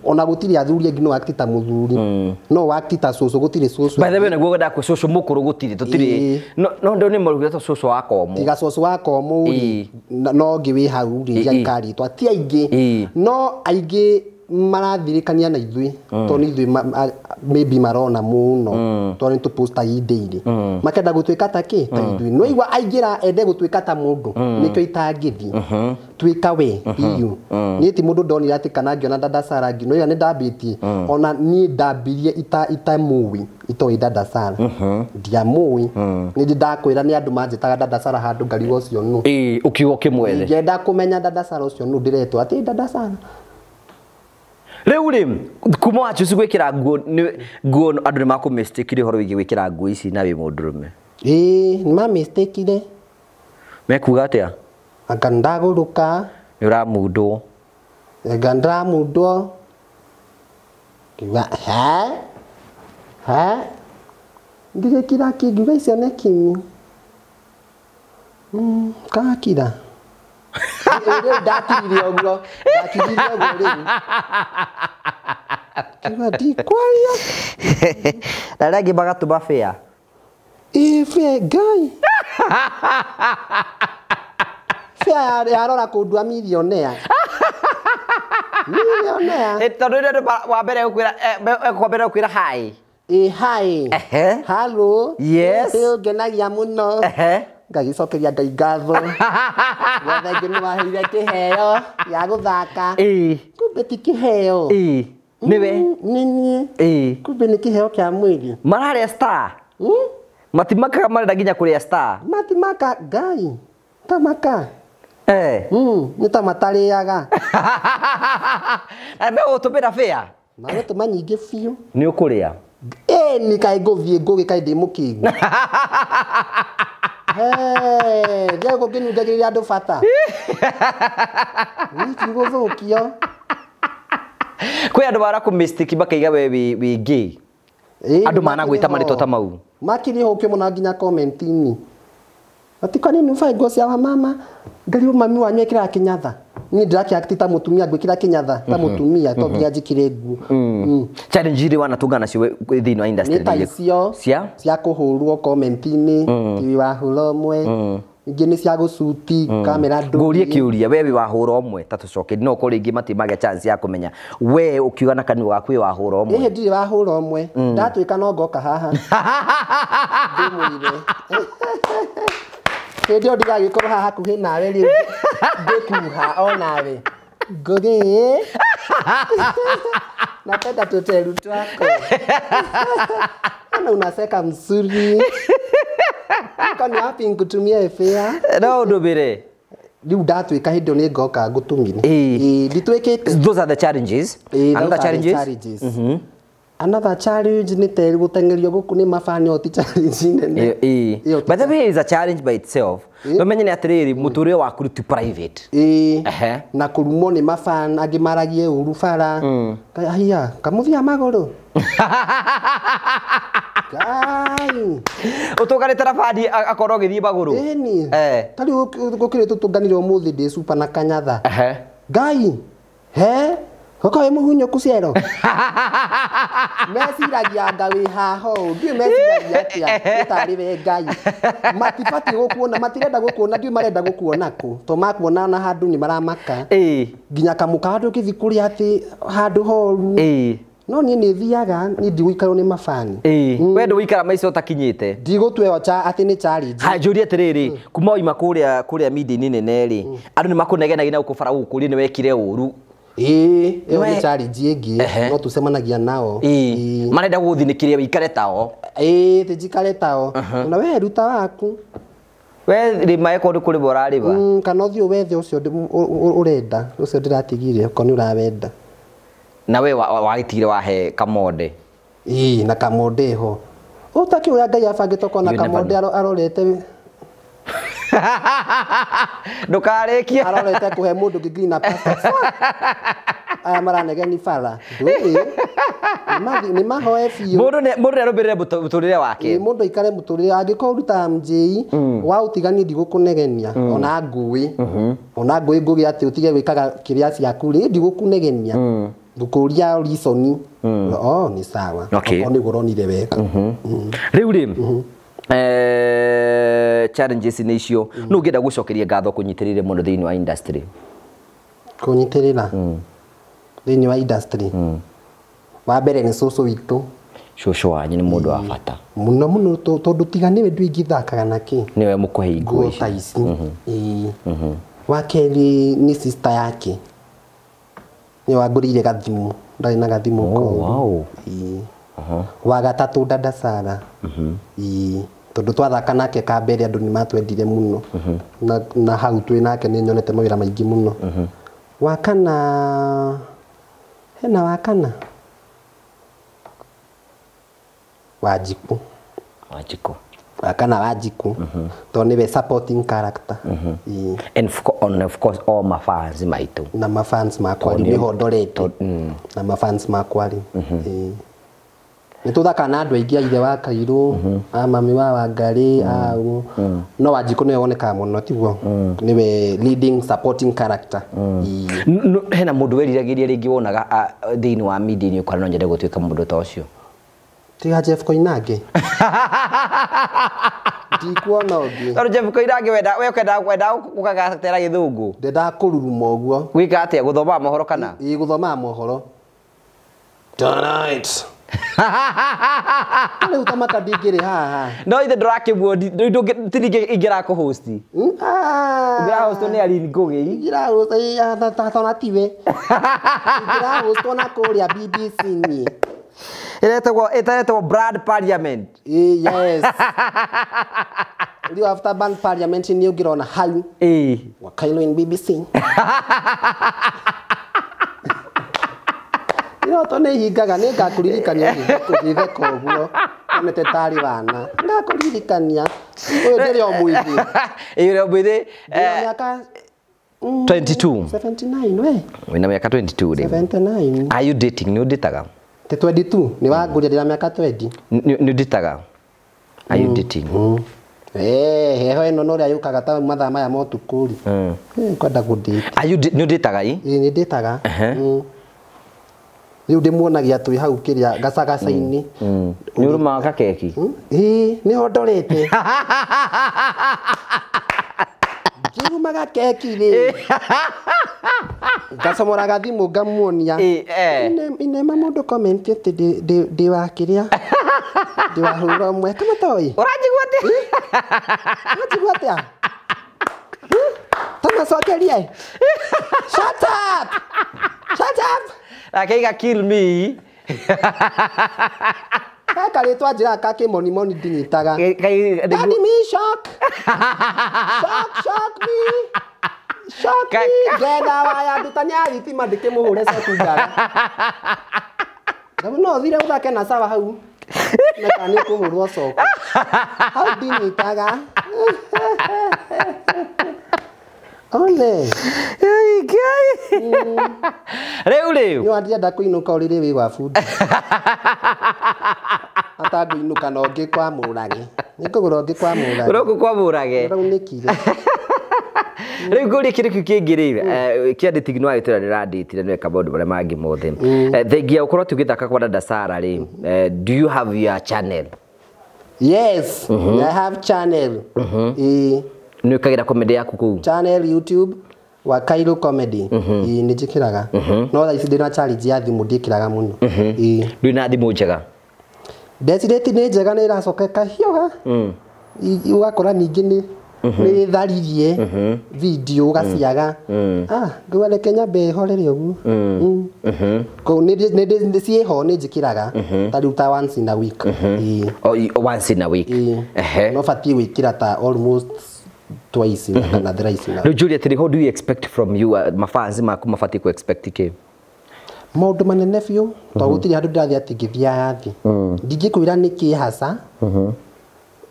ona gũtirĩ athuri aingĩ no act ta mũthuri. No act ta cũcũ, gũtirĩ cũcũ. By the way, nĩguo ngwendaga cũcũ mũkũrũ gũtirĩ, tũtirĩ. No ndũ nĩ marugĩte ta cũcũ wa komũ. Tiga cũcũ wa komũ rĩ, no ũngĩ wĩ hau rĩ, ndiakarĩtwa. Ti aingĩ. No aingĩ marathirĩkania na ithuĩ tondũ nĩ ithuĩ maybe marona mũno tondũ nĩ tũpostaga daily. Makenda gũtuĩka ta kĩ? Ta ithuĩ. No igua aingĩra ende gũtuĩka ta mũndũ nĩkĩo itangĩthiĩ. Tuĩka we biũ. Niĩ ti mũndũ ndonire atĩ kana ngĩona Dada Sarah no nĩ ndambĩtie. Ona niĩ ndambirie itamũĩ, itoĩ Dada Sarah. Ndiamũĩ. Nĩ ndĩ ndakwĩra nĩ andũ manjĩtaga Dada Sarah handũ ngarigwo ũcio nũ. Ĩĩ ũkiuga ũkĩmwethe. Ingĩenda kũmenya Dada Sarah ũcio nũ ndĩretwo atĩ Dada Sarah. Rĩu rĩ kuma wachuci gwĩkĩra nguo nguo andũ nĩ makũ-mistakire ũhoro wĩgiĩ gwĩkĩra nguo ici na wĩ mũndũrũme. Ĩĩ nĩ ma-mistakire. Mekuga atĩa? Anga ndagũrũka. Nĩ ũramundwo. Anga ndĩramundwo. Ngiuga he he ngĩgĩkira ki ngiuga icio nĩ kinyi. Kakira. Rĩu ndakirire ũguo rĩu. Ngiuga ndikwaria. Na arĩa angĩ magatũma fare. Ĩ fare Ngai. Fare yarora kũndua millionaire. Millionaire. Tondũ rĩrĩa wa mbere gũkwĩra hi. Ĩ hi. Hello. Yes. Ngenagia mũno. Ngagĩcokeria Ngai ngatho. Thengiũ nĩ waheire kĩheo gĩa gũthaka. Kumbe ti kĩheo. Nĩwe. Nĩ niĩ. Kumbe nĩ kĩheo kĩa mwĩrĩ. Mararĩa star. Matimakaga marenda nginya kũrĩa star. Matimaka Ngai. Tamaka. Nĩ ta matarĩaga. Na megũgũtũmĩra fare. Magũtũma nyingĩ biũ. Nĩ ũkũrĩa. Ĩni kaĩ ngũthiĩ ngũgĩ kaĩ ndĩ mũkĩgu. Ndiĩ gũkĩnungagĩrĩria andũ bata. Niĩ tigũthũkio. Kwĩ andũ marakũ mistake makaiga we wĩ gay. Andũ managwĩta marĩtwa ta mau. Makĩria ũkĩ mũno nginya comment-inĩ. Ati kwa nini uvae nguo cia wamama? Ngarĩu mami wanyu ekĩraga kĩnyatha. Niĩ ndĩrakĩact ta mũtumia ngwĩkĩra kĩnyatha ta mũtumia to nginya njĩkĩre nguo. Challenge iria wanatũngana nacio thĩinĩ wa industry nĩ ta icio cia kũhũrwo comment-inĩ ti wahũra ũmwe. Ingĩ nĩ cia gũcuti kamera ndũgĩ. Ngũrie kĩũria we wĩ wahũra ũmwe ta tũcoke no ũkorwo rĩngĩ matimagĩa chance ya kũmenya we ũkiuga na kanua gaku wĩ wahũra ũmwe. Ĩhĩ ndirĩ wahũra ũmwe. Ndatuĩka no ngoka haha. Ndĩmwĩre. Hĩndĩ ĩyo ndigagĩkorwo haha hakuhĩ nawe rĩu ngĩkuha o nawe. Ngũgĩ. Napenda tũteru twako. Ana unaseka mzuri. Kwani wapi nikutumie fare? No ndũmĩre. Rĩu ndatuĩka hĩndĩ ĩyo nĩ ngoka ngũtũmire. Ĩĩ ndituĩkĩte. Those are the challenges. Another challenges. Another challenge nĩ teri gũteng'erio gũkũ nĩ mabani ti challenge nene. By the way, is a challenge by itself. No menye nĩ atĩrĩrĩ mũtũrĩre waku ti private. Na kũrumwo nĩ mabani angĩ maragie ũru bara. Haiya kamũthia magũrũ. Ngai. Ũtũnganĩte na bani akorwo agĩthiĩ magũrũ. Ĩni. Ta rĩu gũkĩrĩ tũtũnganire ũmũthĩ ndĩ super na kanyatha. Ngai. He. Hoka wĩ mũhunyũku ciero. Meciragia anga wĩ haha ũũ. Ndiũĩ meciragia atĩa ũtarĩ we Ngai. Matibatiĩ gũkuona, matirenda gũkuona, ndiũĩ marenda gũkuona kũ. To makuona ona handũ nĩ maramaka. Nginya kamũkawa ndũngĩthiĩ kũrĩa atĩ handũ horu. No niĩ nĩ thiaga, niĩ ndigũikarwo nĩ mabani. We ndũgũikara maica ũtakinyĩte. Ndigũtua ĩyo atĩ nĩ challenge. Ha njũrie atĩrĩrĩ, kuma wauma kũrĩa media-inĩ nene rĩ, andũ nĩ makũnegenagia na gũkũ bara gũkũria nĩ wekire ũru. Ĩĩ, ĩyo nĩ challenge ĩngĩ, no tũcemanagia nao. Marenda gũgũthinĩkĩria wĩikare tao. Ĩĩ, ti njikare tao. Na we ruta waku. We rĩma ĩkorwo nĩ kũrĩma ũrarĩma. Kana ũthiĩ wethe ũcio ũrenda, ũcio ndĩratigire okorwo nĩ ũrawenda. Na we wagĩtigire wahe Kamonde. Ĩĩ, na Kamonde ho. Ũtakĩũĩ ũrĩa Ngai abangĩte okorwo na Kamonde arorete. Ndũkarĩkie. Arorete kũhe mũndũ ũngĩ green passport. Aya maranegeni bara. Ndũĩ. Nĩ mahoe biũ. Mũndũ nĩ arũmĩrĩre mũtũrĩre wake. Mũndũ aikare mũtũrĩre angĩkorwo ũrutaga MJ wa ũtiganie ndigũkũnegenia ona ngũĩ. Ona ngũĩ ngũgĩ atĩ ũtige gwĩkaga kĩrĩa ciaku rĩ ndigũkũnegenia. Ngũkũria reason. Oh nĩ sawa. Okorwo nĩguo ũronire wega. Rĩu rĩ challenges nĩ icio. Nũ ũngĩenda gũcokeria ngatho kũnyitĩrĩire mũno thĩinĩ wa industry? Kũnyitĩrĩra thĩinĩ wa industry. Wa mbere nĩ cũcũ witũ. Cũcũ wanyu nĩ mũndũ wa bata mũno mũno tondũ tiga nĩwe ndũingĩthakaga nakĩ. Nĩwe mũkũhe nguo ta ici. Wa kerĩ nĩ sister yake. Nĩwe wangũrĩire gathimũ. Ndarĩ na gathimũ koru. Wa gatatũ dada Sara. Tondũ twathaka nake ka mbere andũ nĩ matwendire mũno. Na hau twĩ nake nĩ nyonete mawĩra maingĩ mũno. Wa kana hena wa kana Wanjikũ. Wanjikũ. Kana Wanjikũ tondũ nĩwe supporting character. And of course all my fans maitũ. Na mafans makwa rĩ nĩho ndorete. Na mafans makwa rĩ. Nĩ tũthakaga na andũ aingĩ a ithe wa Kairũ, a mami wa Wangarĩ, a ũguo. No Wanjikũ nĩwe wonekaga mũno tiguo? Nĩwe leading supporting character. Hena mũndũ weriragĩria rĩngĩ wonaga thĩinĩ wa media-inĩ ũkora no nyende gũtuĩka mũndũ ta ũcio? Tiga Jeff Koinange. Ndikuona ũngĩ. Tondũ Jeff Koinange wenda we kwenda gũkagatera gĩthũngũ. Ndendaga kũruruma ũguo. Gwĩka atĩa gũthomaga mohoro kana? Ĩĩ gũthomaga mohoro. Tonight. Rĩu ta maka ndingĩrĩ haha. No ithe ndũrakĩmuo tini ingĩrakũhosti. Ingĩrahostwo nĩ Aline Ngũgĩ. Ingĩrahost tona tiwe. Ingĩrahostwo na kũrĩa BBC niĩ. Ĩretagwo Brand Parliament. Yes. Rĩu after Brand Parliament nĩ ũngĩrona hau. Wakailo in BBC. Iroto nĩ ihingaga nĩ ngakũririkania ũgĩtheka ũguo onete tarĩ wana ngakũririkania ũyũ ndĩrĩ o mwĩthĩ. Ĩrĩ o mwĩthĩ mĩaka 22 79 we wĩna mĩaka 22 rĩ. 79. Are you dating? Nĩ ũndĩtaga? Te 22 nĩ wangũria ndĩna mĩaka 20. Nĩ ũndĩtaga? Are you dating? Heho ĩno no ũrĩa yũkaga ta mathaa maya ma ũtukũ rĩ. Kwenda gũdate. Are you nĩ ũndĩtaga ĩ? Ĩ nĩ ndĩtaga. Rĩu ndĩmuonagia twĩ hau kĩrĩa gacagaca-inĩ. Nĩ ũrũmaga gakeki? Ĩĩ nĩho ndorete. Ngĩrũmaga keki rĩ. Ngacomoraga thimũ ngamuonia. Inema mũndũ comment atĩ ndĩ wa kĩrĩa. Ndĩ wa hũra ũmwe. Kama toĩ? Ũranjigua atĩa? Ũranjigua atĩa? Tamacokerie. Shut up! Shut up! Akaiga kill me. Kaka rĩtwa njĩra ka kĩmonimoni ndinyitaga. Daddy me shock. Shock, shock me. Shock me. Ngetha waya ndutani ya thitima ndĩkĩmũhũre coku ngara. Ndamu no ũthire ũthake na sawa hau. Na kana nĩ ũkũhũrwo coku. Hau ndinyitaga. Ole. Rĩu rĩu. Nĩ wandienda kũinũka ũrĩrĩ wĩ wa bundi. Atangũinũka na ũngĩ kwa Mũrage. Nĩngũgũra ũngĩ kwa Mũrage. Ũrũkũ kwa Mũrage. Ũraunĩkire. Rĩu ngũrie kĩndũ kĩu kĩngĩ rĩ, kĩa dating nĩ wagĩtwĩra nĩũrandĩtire nĩweka maũndũ marĩa mangĩ mothe. Thengia ũkorwo tũgĩthaka kwa Dada Sarah rĩ, do you have your channel? Yes, I have channel. Nĩ ũkagĩra comedy yaku kũu? Channel YouTube Wakailo Comedy. Ĩĩ nĩ njĩkĩraga. No thaa ici ndĩna challenge ya thimũ ndiĩkĩraga mũno. Ĩĩ. Ndũrĩ na thimũ njega? Ndecirĩtie nĩ njega nĩ ĩracoka ĩkahiũha. Ũgakora ningĩ nĩ ĩtharirie video ũgaciaga. Ngauga reke nyambe ĩhorere ũguo. Kũu nĩ ciĩho nĩ njĩkĩraga ta rĩu ta once in a week. Once in a week. No batiĩ gwĩkĩra ta almost twice kana thrice. Rĩu Juliet, what do you expect from you? Mafans maku mabatiĩ ku expect kĩ? Maũndũ manene biũ tondũ gũtirĩ handũ ndĩrathiĩ atĩ ngĩthiaga thĩ. Ndingĩkwĩra nĩkĩ haca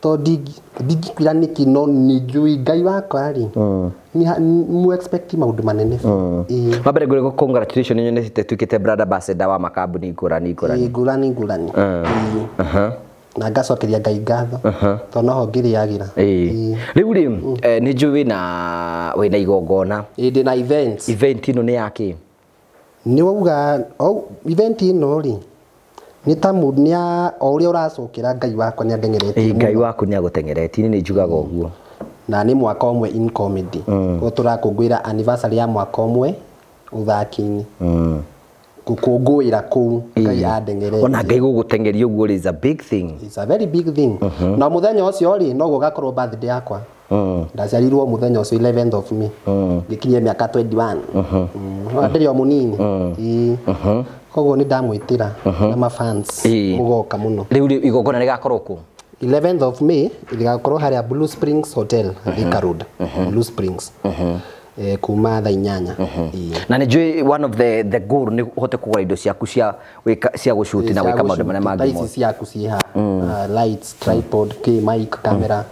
tondũ ndingĩkwĩra nĩkĩ no nĩ njũĩ Ngai wakwa rĩ mu expect maũndũ manene biũ. Wa mbere ngũrĩ congratulations nyonete tuĩkĩte brand ambassador wa makambuni ngũrani ngũrani. Ngũrani ngũrani. Na ngacokeria Ngai ngatho tondũ noho ngĩrĩagĩra. Rĩu rĩ nĩ njũĩ wĩna igongona. Ĩĩ ndĩna event. Event ĩno nĩ ya kĩ? Nĩ wauga event ĩno rĩ nĩ ta nĩ o ũrĩa ũracokera Ngai wakwa nĩ andengeretie. Ngai waku nĩ agũtengeretie nĩ njugaga ũguo. Na nĩ mwaka ũmwe in comedy. Koguo tũrakũngũĩra anniversary ya mwaka ũmwe ũthaki-inĩ. Gũkũngũĩra kũu Ngai andengeretie. Ona Ngai gũgũtengeria ũguo is a big thing. It's a very big thing. Na mũthenya ũcio rĩ noguo gakorwo birthday yakwa. Ndaciarirwo mũthenya ũcio 11th of May. Ngĩkinyia mĩaka 21. Ndĩrĩ o mũnini. Koguo nĩ ndamwĩtĩra na mafans mũgoka mũno. Rĩu igongona rĩgakorwo kũ? 11th of May rĩgakorwo harĩa Blue Springs Hotel, Thika Road. Blue Springs. Kuma thaa 8. Na nĩ one of the goal nĩ uhote kũgũra indo ciaku cia cia gũshoot na gwĩka maũndũ marĩa mangĩ mothe. Ici ciaku ciĩ haha, lights, tripod, mic, camera.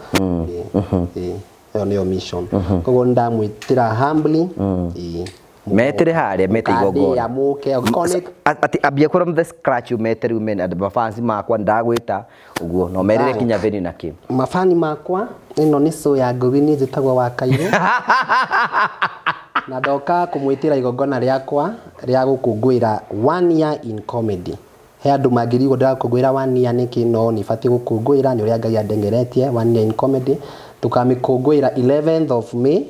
Ĩyo nĩyo mission. Koguo ndamwĩtĩra humbly. Metĩre harĩa mete igongona. Ati ambia from the scratch mete rĩu mena mafans makwa ndagwĩta ũguo no merĩre kinya venue na kĩ. Mafani makwa ĩno nĩ show ya Ngugi niĩ njĩtagwo wa Kairũ. Na ndoka kũmwĩtĩra igongona rĩakwa rĩa gũkũngũĩra 1 year in comedy. He andũ mangĩrigwo ndĩrakũngũĩra 1 year nĩkĩ, no nĩ batiĩ gũkũngũĩra nĩ ũrĩa Ngai andengeretie 1 year in comedy. Tũkamĩkũngũĩra 11th of May.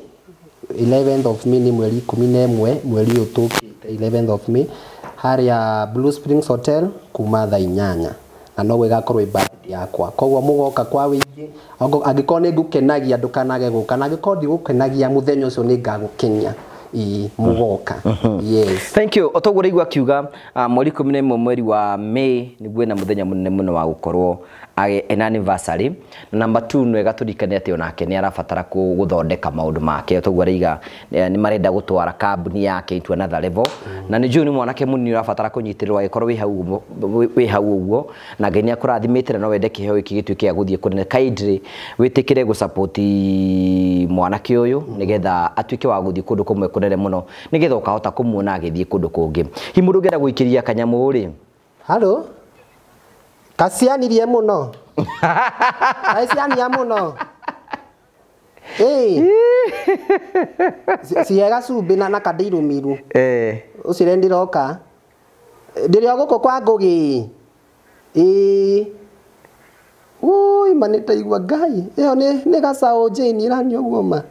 11th of May nĩ mweri 11 mweri ũyũ tũkĩte 11th of May harĩa Blue Springs Hotel kuma thaa 8 na no ĩgakorwo ĩ birthday yakwa. Koguo mũgoka kwa wĩingĩ, angĩkorwo nĩ ngũkenagia ndũkanage gũka, na angĩkorwo ndigũkenagia mũthenya ũcio nĩ ngagũkenia. Mũgoka. Yes. Thank you. Otoguo rĩu akiuga mweri 11 mweri wa May nĩguo na mũthenya mũnene mũno wa gũkorwo ena anniversary. Na number 2 nĩ gatũrikane atĩ onake nĩ arabatara gũthondeka maũndũ make. Otoguo rĩiga nĩ marenda gũtwara kambuni yake into another level. Na nĩ njũĩ nĩ mwanake mũnini ũrabatara kũnyitĩrĩrwo agĩkorwo wĩ hau ũguo, na Ngai nĩ akũrathimĩte na no wende kĩheo gĩkĩ gĩtuĩke gĩa gũthiĩ kũnene. Kindly wĩtĩkĩre gũsupport mwanake ũyũ nĩgetha atuĩke wa gũthiĩ kũndũ kũmwe kũnene mũno, nĩgetha ũkahota kũmuona agĩthiĩ kũndũ kũngĩ. Hihi mũndũ ũngĩenda gũikĩria kanyamũ rĩ? Halo? Kacianirie mũno. Kaciania mũno. Cihe gacumbĩ na kandirumiru. Ũcire ndĩroka. Ndĩrĩ o gũkũ kwa Ngugi. Ui, ma nĩndaigua Ngai. Ĩyo nĩ gacaũ Jane ĩranyua ũguo ma.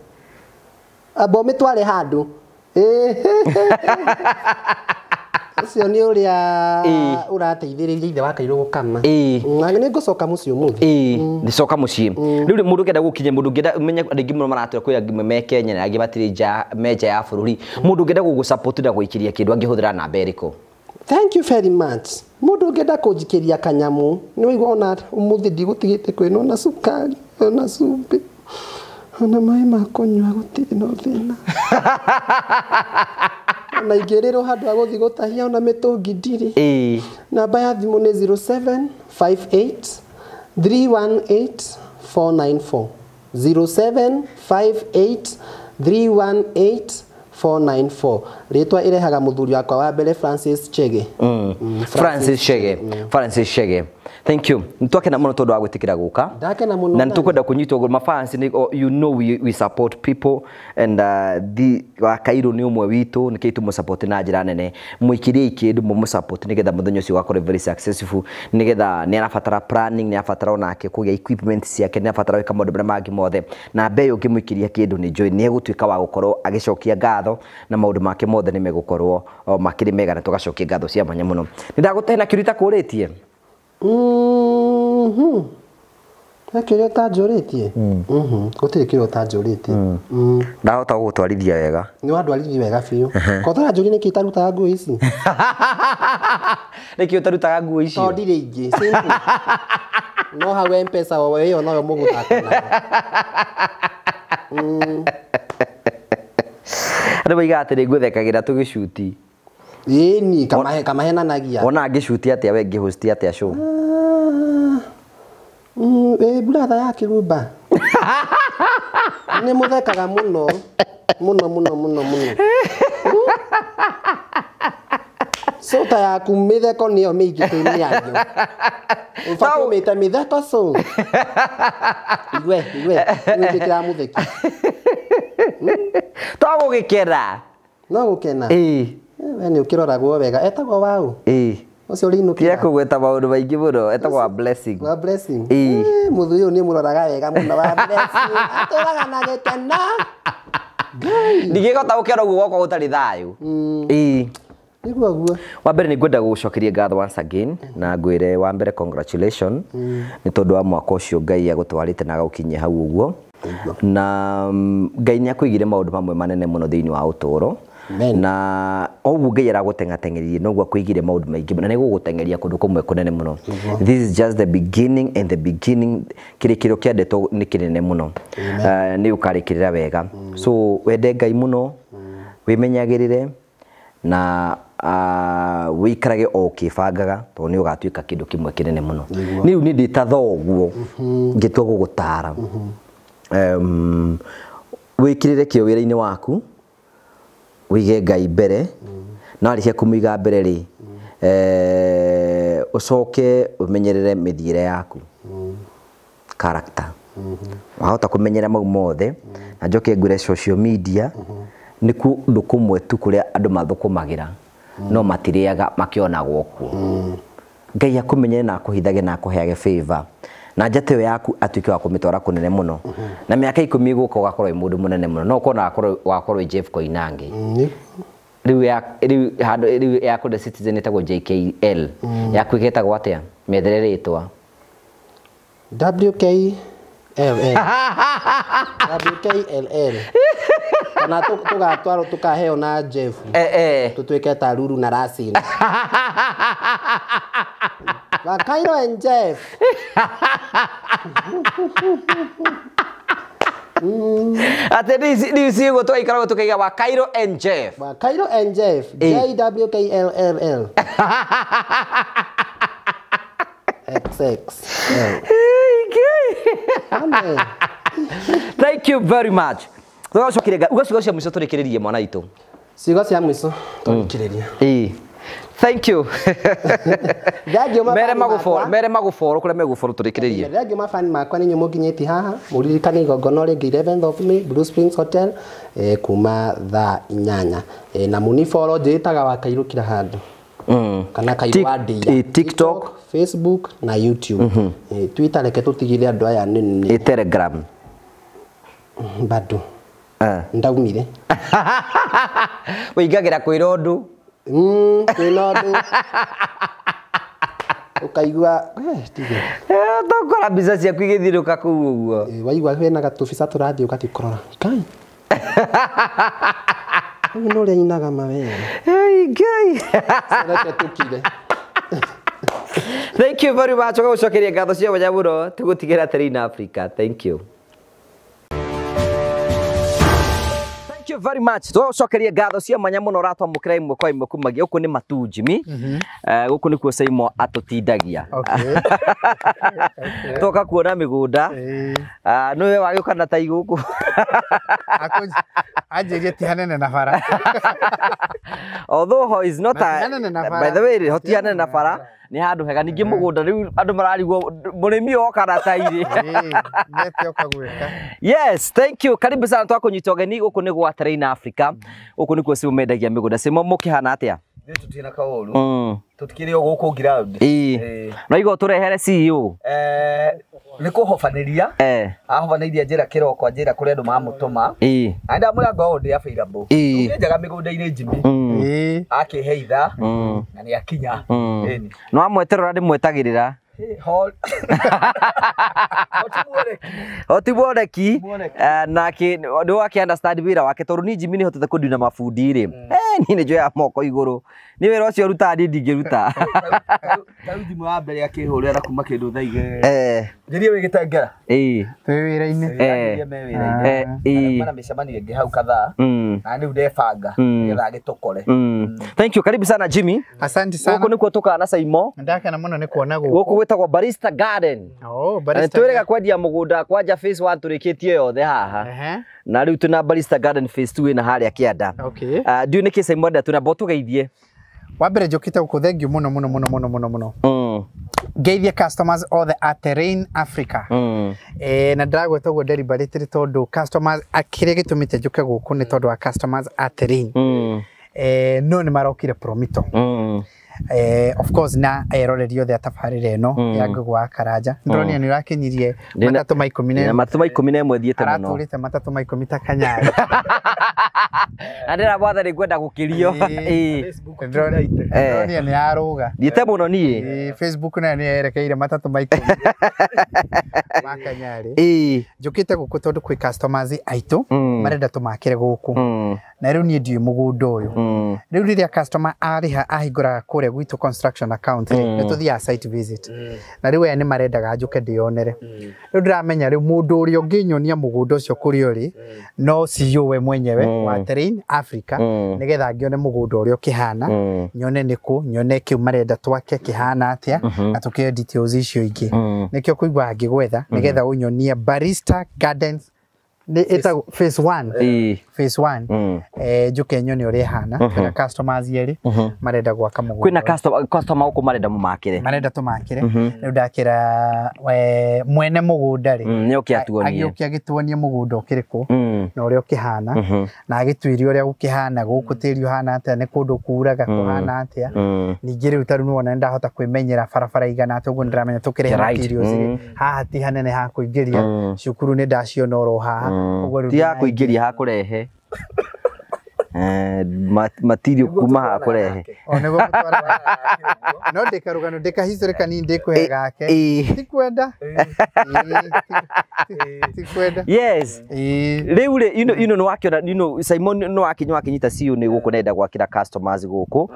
Amba ũmĩtware handũ. Ũcio nĩ ũrĩa ũrateithĩrĩria ithe wa Kairũ gũkama. Na nĩ ngũcoka mũciĩ ũmũthĩ. Nĩcoka mũciĩ. Rĩu mũndũ ũngĩenda gũkinya, mũndũ ũngĩenda ũmenye andũ aingĩ mũno maratũra kwĩ angĩ me Kenya na angĩ matirĩ nja, me nja ya bũrũri. Mũndũ ũngĩenda gũgũsupport na gũikĩria kĩndũ angĩhũthĩra namba ĩrĩkũ? Thank you very much. Mũndũ ũngĩenda kũnjikĩria kanyamũ, nĩ waigua ona ũmũthĩ ndigũtigĩte kwĩna ona cukari, ona cumbĩ, ona maĩ ma kũnyua gũtirĩ na thĩna. Na ingĩrĩrwo handũ ha gũthiĩ gũtahia ona mĩtũngi ndirĩ. Namba ya thimũ nĩ 0758 318 494. 0758 318 494. Rĩtwa ĩrehaga mũthuri wakwa wa mbere Francis Chege. Francis Chege. Francis Chege. Thank you. Nitwakena mũno tondũ wa gwĩtĩkĩra gũka. Ndakena mũno. Na nĩtũkwenda kũnyitwo ũguo mafans nĩ, you know we support people and the wa Kairũ nĩ ũmwe witũ, nĩkĩo tũmũ na njĩra nene. Mũikĩrie kĩndũ mũmũ support nĩgetha mũthenya ũcio ũgakorwo very successful, nĩgetha nĩ arabatara planning, nĩ arabatara onake kũgĩa equipment ciake, nĩ arabatara gwĩka maũndũ marĩa mangĩ mothe. Na mbere ũngĩmũikĩria kĩndũ nĩ njũĩ nĩ egũtuĩka wa gũkorwo agĩcokia ngatho na maũndũ make mothe nĩ megũkorwo makĩrĩ mega na tũgacokia ngatho cia mwanya mũno. Nĩ ndagũte na kĩũria itakũrĩtie. Kĩũria ũtanjũrĩtie? Gũtirĩ kĩũria ũtanjũrĩtie. Ndahota gũgũtwarithia wega. Nĩ wandwarithia wega biũ. Ko ũtaranjũria nĩkĩ itarutaga nguo ici? Nĩkĩ ũtarutaga nguo icio? Tondũ ndirĩ ingĩ. Simple. No hau M-Pesa o ĩyo noyo mũgũthaka nayo. Andũ moigaga atĩ nĩngũthekagĩra tũgĩcuti. Ĩni, kamahenanagia. Wona ngĩcuti atĩa we ngĩhosti atĩa show? Brother ya Kĩrumba. Nĩ mũthekaga mũno. Mũno mũno mũno mũno. Cũta yaku mĩtheko nĩyo mĩingĩ kwĩ mĩario. Ũbatiĩ ũmĩte mĩtheko cũ. Igwe, igwe, nĩnjĩkĩra mũtheki. To gũgĩkena. No gũkena. We nĩ ũkĩroragwo wega. Etagwo waũ? Ũcio ũrĩinũkĩra. Tiga kũgweta maũndũ maingĩ mũno. Etagwo wa Blessing. Wa Blessing. Mũthuri ũyũ nĩ mũroraga wega mũno wa Blessing. Atũraga na gĩkeno. Ngai. Ndingĩhota gũkena ũguo gwakwa gũtarĩ thayũ. Nĩguo guo. Wa mbere nĩ ngwenda gũgũcokeria ngatho once again na ngwĩre wa mbere congratulations nĩ tondũ wa mwaka ũcio Ngai agũtwarĩte na agagũkinyia hau ũguo. Na Ngai nĩ akũigire maũndũ mamwe manene mũno thĩinĩ wa ũtũũro. Na oguo Ngai aragũteng'ateng'eria noguo akũigire maũndũ maingĩ na nĩgũgũteng'eria kũndũ kũmwe kũnene mũno. This is just the beginning, and the beginning kĩrĩkĩrĩro kĩa ndeto nĩ kĩnene mũno. Nĩ ũkarĩkĩrĩra wega. So wende Ngai mũno, wĩmenyagĩrĩre na wĩikarage o ũkĩbangaga tondũ nĩ ũgatuĩka kĩndũ kĩmwe kĩnene mũno. Rĩu niĩ ndĩ ta thoguo ngĩtua gũgũtara. Wĩkĩrĩre kĩo wĩra-inĩ waku, wĩige Ngai mbere, na warĩkia kũmũiga mbere rĩ, ũcoke ũmenyerere mĩthiĩre yaku, character. Wahota kũmenyera mau mothe, na njoke ngwĩre social media nĩ kũndũ kũmwe tu kũrĩa andũ mathũkũmagĩra no matirĩaga makĩonagwo kuo. Ngai akũmenyere na akũhithage na akũheage favor, na njata ĩyo yaku atuĩke wa kũmĩtwara kũnene mũno, na mĩaka 10 ĩgũka ũgakorwo wĩ mũndũ mũnene mũno, no ũkorwo wakorwo wĩ Jeff Koinange. Rĩu handũ rĩu ya kũndũ Citizen ĩtagwo JKL, yaku ĩgetagwo atĩa? Mĩethere rĩtwa. WKLL. WKLL. Kana tũgatwarwo tũkaheo na Jeff. Tũtuĩke ta Lulu na Racine. Wakairo and Jeff. Ate rĩu ciĩguo tũgaikaragwo tũkaiga Wakairo and Jeff. Wakairo and Jeff. JWKLLL. XX. Amen. Thank you very much. Tũgacokire uga ciugo cia mũico tũrĩkĩrĩrie mwana witũ. Ciugo cia mũico tũrĩkĩrĩrie. Thank you. Mere magũboro, mere magũboro kũrĩa megũboro tũrĩkĩrĩrie. Thank you mafani makwa nĩ inyuĩ mũnginyĩtie haha. Mũririkane igongona rĩngĩ 11th of May Blue Springs Hotel kuma thaa 8. Na mũniboro njĩtaga Wakairũ kila handũ. Kana Kairũ wa Ndia. TikTok, Facebook na YouTube. Twitter reke tũtigire andũ aya nĩ Telegram. Bado. Ndaumire. Wĩingagĩra kwĩra ũndũ. Kwĩna ũndũ. Ũkaigua tige. Tokora mbica ciaku igĩthiũrũka kũu ũguo. Waigua hena gatũbica tũrathiĩ ũgathiĩ kũrora. Kai. Ũyũ nĩ ũrĩa ainaga mawega. Ngai. Reke tũkire. Thank you very much. Ũgagũcokeria ngatho cia mwanya mũno. Tũgũtigĩra Terrain Africa. Thank you. Thank you very much. Tũgũcokeria ngatho cia mwanya mũno ũratwamũkĩra ĩmwe kwa ĩmwe kumagia gũkũ nĩ Matu Jimmy. Gũkũ nĩkuo Saimo atũtindagia. Toka kuona mĩgũnda. Nĩwe wagĩũka na tai gũkũ. Anjĩrie ti hanene na bara. Although is not a, by the way, hoti hanene na bara nĩ handũ hega. Ningĩ mũgũnda rĩu andũ mararigwo mũrĩmi oka na tairĩ. Nete oka gwĩka. Yes, thank you. Karibu sana twakũnyita ũgeni gũkũ nĩ gwa Terrain Africa. Gũkũ nĩkuo Simo mendagia mĩgũnda. Simo mũkĩhana atĩa? Ithuĩ tũtirĩ na kaũru. Tũtikĩrĩ o gũkũ ground. No igo tũrehere CEO. Nĩ kũhobanĩria. Ahobanĩirie njĩra kĩroko anjĩra kũrĩa andũ mamũtũma. Na ndamwĩra ngorwo ndĩ available. Tũkĩenjaga mĩgũnda-inĩ Jimmy. Akĩhe ithaa na nĩ akinya. No amweterera ndĩmwetagĩrĩra. Hoti mwoneki nake nĩ wake understand wĩra wake tondũ niĩ Jimmy nĩ hotete kũndina mabundi rĩ. Niĩ nĩ njoyaga moko igũrũ. Nĩ wĩra ũcio rutaga niĩ ndingĩruta. Tarĩu Jimmy wa mbere akĩhũrĩra na kuma kĩndũ thaa igĩrĩ. Njĩrie wĩ Gĩtengera. Twĩ wĩra-inĩ. Wĩra-inĩ. Mana mĩcemanio ĩngĩ hau kadhaa. Na rĩu ndebanga nĩgetha agĩtũkore. Thank you. Karibu sana Jimmy. Asante sana. Gũkũ nĩkuo tũkaga na Saimo. Ndakena mũno nĩ kuona gũkũ. Gũkũ gwĩtagwo Barista Garden. Oh, Barista. Twĩrĩga kwendia mũgũnda kwanja phase 1 tũrĩkĩtie yothe haha. Na rĩu twĩna Barista Garden phase 2 ĩna harĩa kĩanda. Okay. Ndiũĩ nĩkĩ Saimo enda twĩna mbo tũgeithie. Wa mbere njũkĩte gũkũ thank you mũno mũno mũno mũno mũno mũno. Ngeithie customers othe a Terrain Africa. Na ndĩragweta ũguo deliberately tondũ customers kĩrĩa gĩtũmĩte njũke gũkũ nĩ tondũ wa customers a Terrain. No nĩ marokire Promito. Of course na eroreri othe atabarĩra ĩno ya Ngũgũ wa Karanja ndĩronire nĩ ũrakinyirie matatũ ma ikũmi na matatũ ma 11 thiĩte mũno aratũrĩte matatũ ma 10 ta Kanyarĩ na ndĩra mwathani ngwenda gũkĩrio ndĩronire nĩ arũga thiĩte mũno niĩ Facebook nayo nĩ yerekeire matatũ ma 10 ma Kanyarĩ. Njũkĩte gũkũ tondũ kwĩ customers aitũ marenda tũmakĩre gũkũ na rĩu niĩ ndiũĩ mũgũnda ũyũ rĩu rĩrĩa customer arĩha ahingũraga kũrĩa gwitũ construction account rĩ nĩ tũthiaga site visit na rĩu aya nĩ marendaga njũke ndĩyonere rĩu ndĩramenya rĩu mũndũ ũrĩa ũngĩnyonia mũgũnda ũcio kũrĩa ũrĩ no CEO we mwenyewe wa Terrain Africa nĩgetha ngĩone mũgũnda ũrĩa ũkĩhana nyone nĩkũ nyone kĩu marenda twake kĩhana atĩa na tũkĩoe details icio ingĩ nĩkĩo kũigua ngĩgwetha nĩgetha ũnyonie Barista Gardens nĩ ĩtagwo phase 1 phase 1 njuke nyone ũrĩa ĩhana kwĩna customers erĩ marenda gwaka mũgũnda kwĩna customer gũkũ marenda mũmakĩre marenda tũmakĩre rĩu ndakĩra mwene mũgũnda rĩ nĩoke atuonie agĩũke agĩtuonie mũgũnda ũkĩrĩ kũ na ũrĩa ũkĩhana na agĩtuĩrie ũrĩa gũkĩhana gũkũ tĩri ũhana atĩa nĩ kũndũ kuraga kũhana atĩa ningĩ rĩu tarĩu nĩwona nĩndahota kwĩmenyera barabara igana atĩa ũguo nĩndĩramenya tũkĩrehe materials rĩ haha ti hanene ha kũingĩria cukuru nĩ ndaciona oro haha ti ha kũingĩria ha kũrehe material kuma ha kũrehe no ndĩkarũgano ndĩkahistory kanini ndĩkũhe gake tikwenda tikwenda yes rĩu rĩ ino nĩwakĩona ino Simon nĩwakinyita CEO nĩ gũkũ nenda gwakĩra customers gũkũ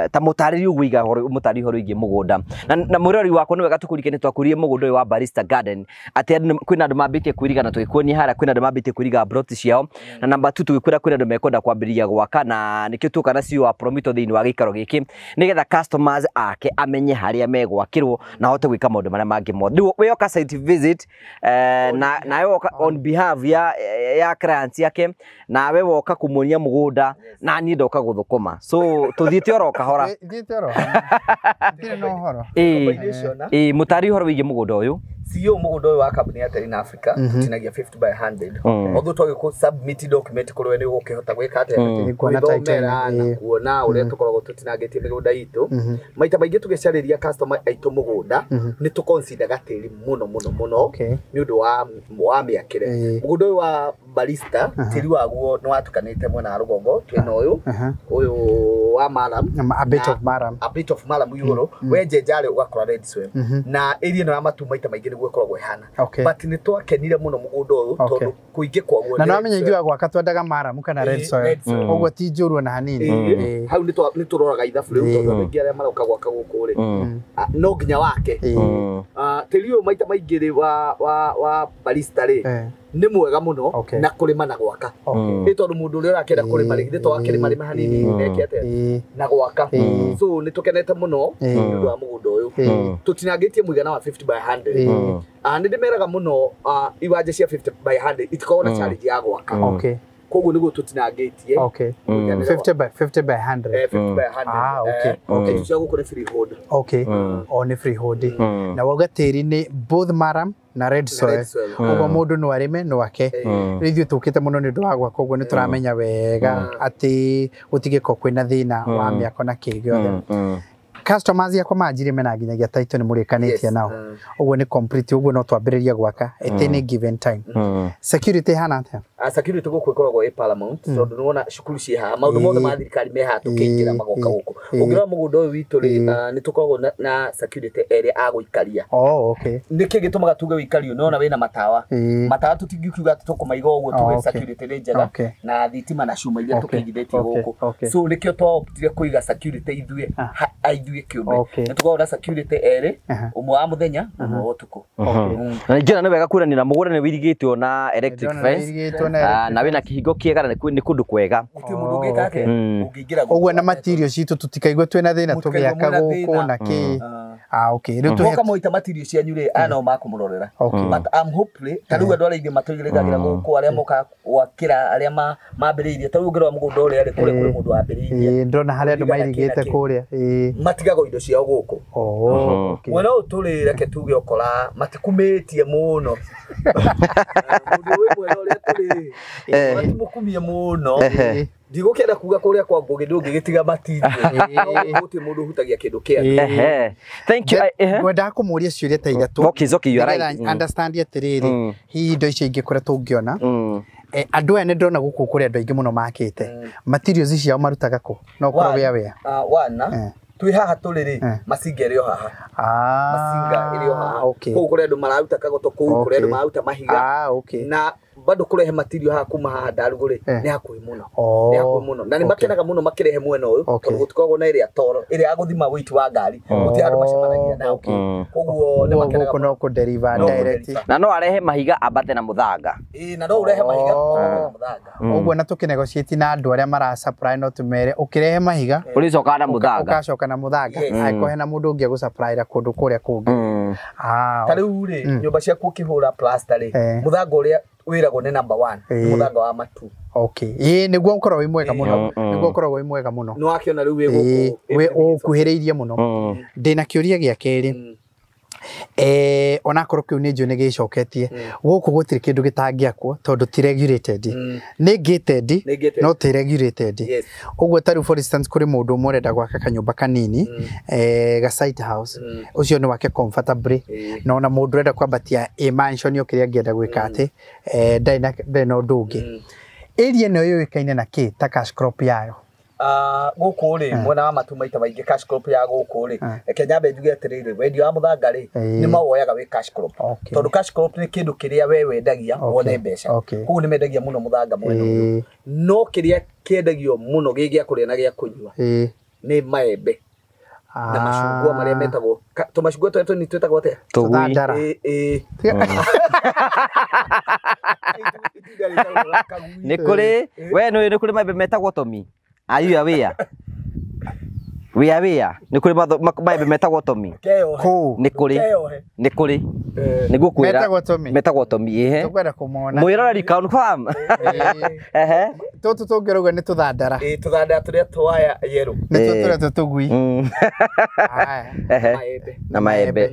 ta mũtarĩri ũguo iga mũtarĩri ũhoro wĩgiĩ mũgũnda na mũrori wakwa nĩ wega tũkũrike nĩ twakũririe mũgũnda ũyũ wa Barista Garden atĩ kwĩna andũ mambĩtie kwĩriga na tũgĩkuonia harĩa kwĩna andũ mambĩtie kwĩriga broti ciao na namba 2 tũgĩkwĩra kwĩna andũ mekwenda kwambĩrĩria gwaka na nĩkĩo tuoka na CEO wa Promito thĩinĩ wa gĩikaro gĩkĩ nĩgetha customers ake amenye harĩa megwakĩrwo na ahote gwĩka maũndũ marĩa mangĩ mothe. Rĩu we oka site visit nawe woka on behalf ya clients yake nawe woka kũmuonia mũgũnda na niĩ ndoka gũthũkũma so tũthiĩte oro kahora thiĩte oro ndirĩ na ũhoro mũtarĩ ũhoro wĩgiĩ mũgũnda ũyũ CEO mũgũnda ũyũ wa kambuni ya Terrain Africa tũtinagia 50 by 100 although twagĩkũ submit document kũrĩ we nĩ ũgũkĩhota gwĩka atĩa gwĩthomera na kuona ũrĩa tũkoragwo tũtinangĩtie mĩgũnda itũ maita maingĩ tũgĩcarĩria customer aitũ mũgũnda nĩ tũconsideraga tĩri mũno mũno mũno nĩ ũndũ wa mĩakĩre mũgũnda ũyũ wa Barista tĩri waguo nĩ watukanĩte mwena wa rũgongo twĩna ũyũ ũyũ wa maram a bit of maram a bit of maram igũrũ wenjenjarĩ ũgakora red soil na area ĩno ya matu maita maingĩ nĩguo ĩkoragwo ĩhana but nĩ twakenire mũno mũgũnda ũyũ tondũ kũingĩ kwaguo na nĩwamenya ithuĩ gwaka twendaga maram kana red soil ũguo ti njũru ona hanini hau nĩ tũroraga ithabu rĩu tondũ andũ aingĩ arĩa maroka gwaka gũkũ rĩ no nginya wake tĩri ũyũ maita maingĩ rĩ wa Barista rĩ nĩ mwega mũno na kũrĩma na gwaka nĩ tondũ mũndũ ũrĩa ũrakĩenda kũrĩma rĩ githĩ to akĩrĩma rĩma hanini neke atĩa na gwaka so nĩ tũkenete mũno nĩ ũndũ wa mũgũnda ũyũ tũtinangĩtie mũigana wa 50 by 100 nĩ ndĩmeraga mũno iwanja cia 50 by 100 itikoragwo na challenge ya gwaka koguo nĩguo tũtinangĩtie 50 by 50 by 100 50 by 100 ah okay okay cia gũkũ nĩ freehold okay o nĩ freehold na wauga tĩri nĩ both maram na red soil ũguo mũndũ no arĩme no ake rĩu ithuĩ tũkĩte mũno nĩ ũndũ wa gwaka ũguo nĩ tũramenya wega atĩ gũtigĩkorwo kwĩna thĩna wa mĩako na kĩ gĩothe customers yakwa manjirie mena nginyagia title nĩ mũrĩkanĩtie nao ũguo nĩ complete ũguo no twambĩrĩrie gwaka at any given time security ĩhana atĩa security gũkũ ĩkoragwo ĩ paramount tondũ nĩwona cukuru ciĩ haha maũndũ mothe ma thirikari me haha tũkĩingĩra magoka gũkũ ũngĩrora mũgũnda ũyũ witũ rĩ nĩ tũkoragwo na security erĩ a gũikaria nĩkĩ gĩtũmaga tuge wĩikario nĩwona wĩna matawa matawa tũtingiuga atĩ tũkũmaiga ũguo tuge security nĩ njega na thitima na cuma iria tũkĩigithĩtie gũkũ so nĩkĩo twaoptire kũiga security ithuĩ ithuĩ kĩũmbe nĩ tũkoragwo na security erĩ ũmwe wa mũthenya na ũmwe wa ũtukũ na ningĩ nĩ wega kuranĩra mũgũnda nĩ wĩirigĩtwo na electric fence na wĩna kĩhingo kĩega na nĩ kũndũ kwega gũtirĩ mũndũ ũngĩka atĩa ũngĩingĩra ũguo na material citũ tũtikaigwe twĩna thĩna tũgĩaka gũkũ na kĩ okay rĩu tũhe moita material cianyu rĩ aya no makũmũrorera but I'm hopefully ta rĩu andũ arĩa aingĩ matũigĩrĩgagĩra gũkũ arĩa moka gwakĩra arĩa mambĩrĩirie ta rĩu ũngĩrora mũgũnda ũrĩa rĩ kũrĩa kũrĩ mũndũ wambĩrĩirie ndĩrona harĩa andũ mairigĩte kũrĩa matigagwo indo ciao gũkũ mwena ũyũ tũrĩ reke tuge ũkora matikumĩtie mũno mũndũ wĩ mwena ũrĩa tũrĩ Matimukumie muno. Ndigũkĩenda kuga kũrĩa kwa Ngũgĩ ndũngĩgĩtiga material. Gũtirĩ mũndũ ũhutagia kĩndũ kĩa. Thank you. Ngwendaga kũmũria ciũria ta ithatũ. Okay, it's okay, you are right. Understand atĩrĩrĩ, hihi indo icio ingĩ kũrĩa tũngĩona. Andũ aya nĩ ndĩrona gũkũ kũrĩ andũ aingĩ mũno makĩte. Materials ciao marutaga kũ? No ũkorwo wĩ aware. Wana twĩ haha tũrĩ rĩ, macinga ĩrĩ o haha. Macinga ĩrĩ o haha. Kũu kũrĩ andũ mararuta kagoto kũu, kũrĩ andũ mararuta mahiga. Na bado kurehe material haha kuma haha Ndarugu rĩ nĩ hakuhĩ mũno. Nĩ hakuhĩ mũno. Na nĩ makenaga mũno makĩrehe mwena ũyũ tondũ gũtikoragwo na ĩrĩa toro, ĩrĩa ya gũthima weight wa ngari. Gũtirĩ andũ macemanagia nao. Koguo nĩ makenaga mũno. No kũ deliver direct. Na no arehe mahiga ambate na mũthanga. Ĩĩ, na no ũrehe mahiga ambate na mũthanga. Ũguo na tũkĩnegotiate na andũ arĩa mara supply no tũmere ũkĩrehe mahiga ũrĩcokaga na mũthanga. Ũgacoka na mũthanga. Angĩkorwo hena mũndũ ũngĩ egũ supply kũndũ kũrĩa kũngĩ. Ta rĩu rĩ, nyũmba ciaku ũkĩhũra plaster rĩ, mũthanga ũrĩa wĩragwo nĩ number 1, mũthanga wa matu. Okay. Ĩĩ, nĩguo ũkoragwo wĩ mwega mũno. Nĩguo ũkoragwo wĩ mwega mũno. Nĩ wakĩona rĩu wĩ gũkũ. Wĩ ũkuhĩrĩirie mũno. Ndĩna kĩũria gĩa kerĩ. Onakorwo kĩu nĩ njũĩ nĩ gĩcoketie. Gũkũ gũtirĩ kĩndũ gĩtangĩakwo tondũ ti regulated. Nĩ gated, no ti regulated. Ũguo ta rĩu for instance kũrĩ mũndũ ũmwe ũrenda gwaka kanyũmba kanini, ga site house. Ũcio nĩ wake comfortably. Na ona mũndũ ũrenda kwambatia a mansion o kĩrĩa angĩenda gwĩka atĩ, ndarĩ na ũndũ ũngĩ. Area ĩno yũĩkaine na kĩ ta cash crop yayo? Gũkũ rĩ, mwena wa matu maita maingĩ cash crop ya gũkũ rĩ, reke nyambe njuge atĩrĩrĩ, wendia wa mũthanga rĩ, nĩ mawoyaga wĩ cash crop. Tondũ cash crop nĩ kĩndũ kĩrĩa we wendagia wone mbeca. Koguo nĩ mendagia mũno mũthanga mwena ũyũ. No kĩrĩa kĩendagio mũno gĩ gĩa kũrĩa na gĩa kũnyua nĩ maembe na macungwa marĩa metagwo tũmacungwa tũrĩa tũnini twĩtagwo atĩa? Tũthandara. Nĩ kũrĩ we nĩ kũrĩ maembe metagwo tomi. Are you aware? We are aware. Nĩ kũrĩ maembe metagwo tomi. Nĩ kũrĩ. Nĩ kũrĩ. Nĩ ngũkwĩra. Metagwo tomi. Metagwo tomi, ĩhe. Tũkwenda kũmona. Mwĩroreri confirm. Ehe. Tũtũ tũngĩrauga nĩ tũthandara. Ĩĩ, tũthandara tũrĩa twaya yerũ. Nĩ tũtũ tũrĩa tũtũgui. Ehe. Na maembe.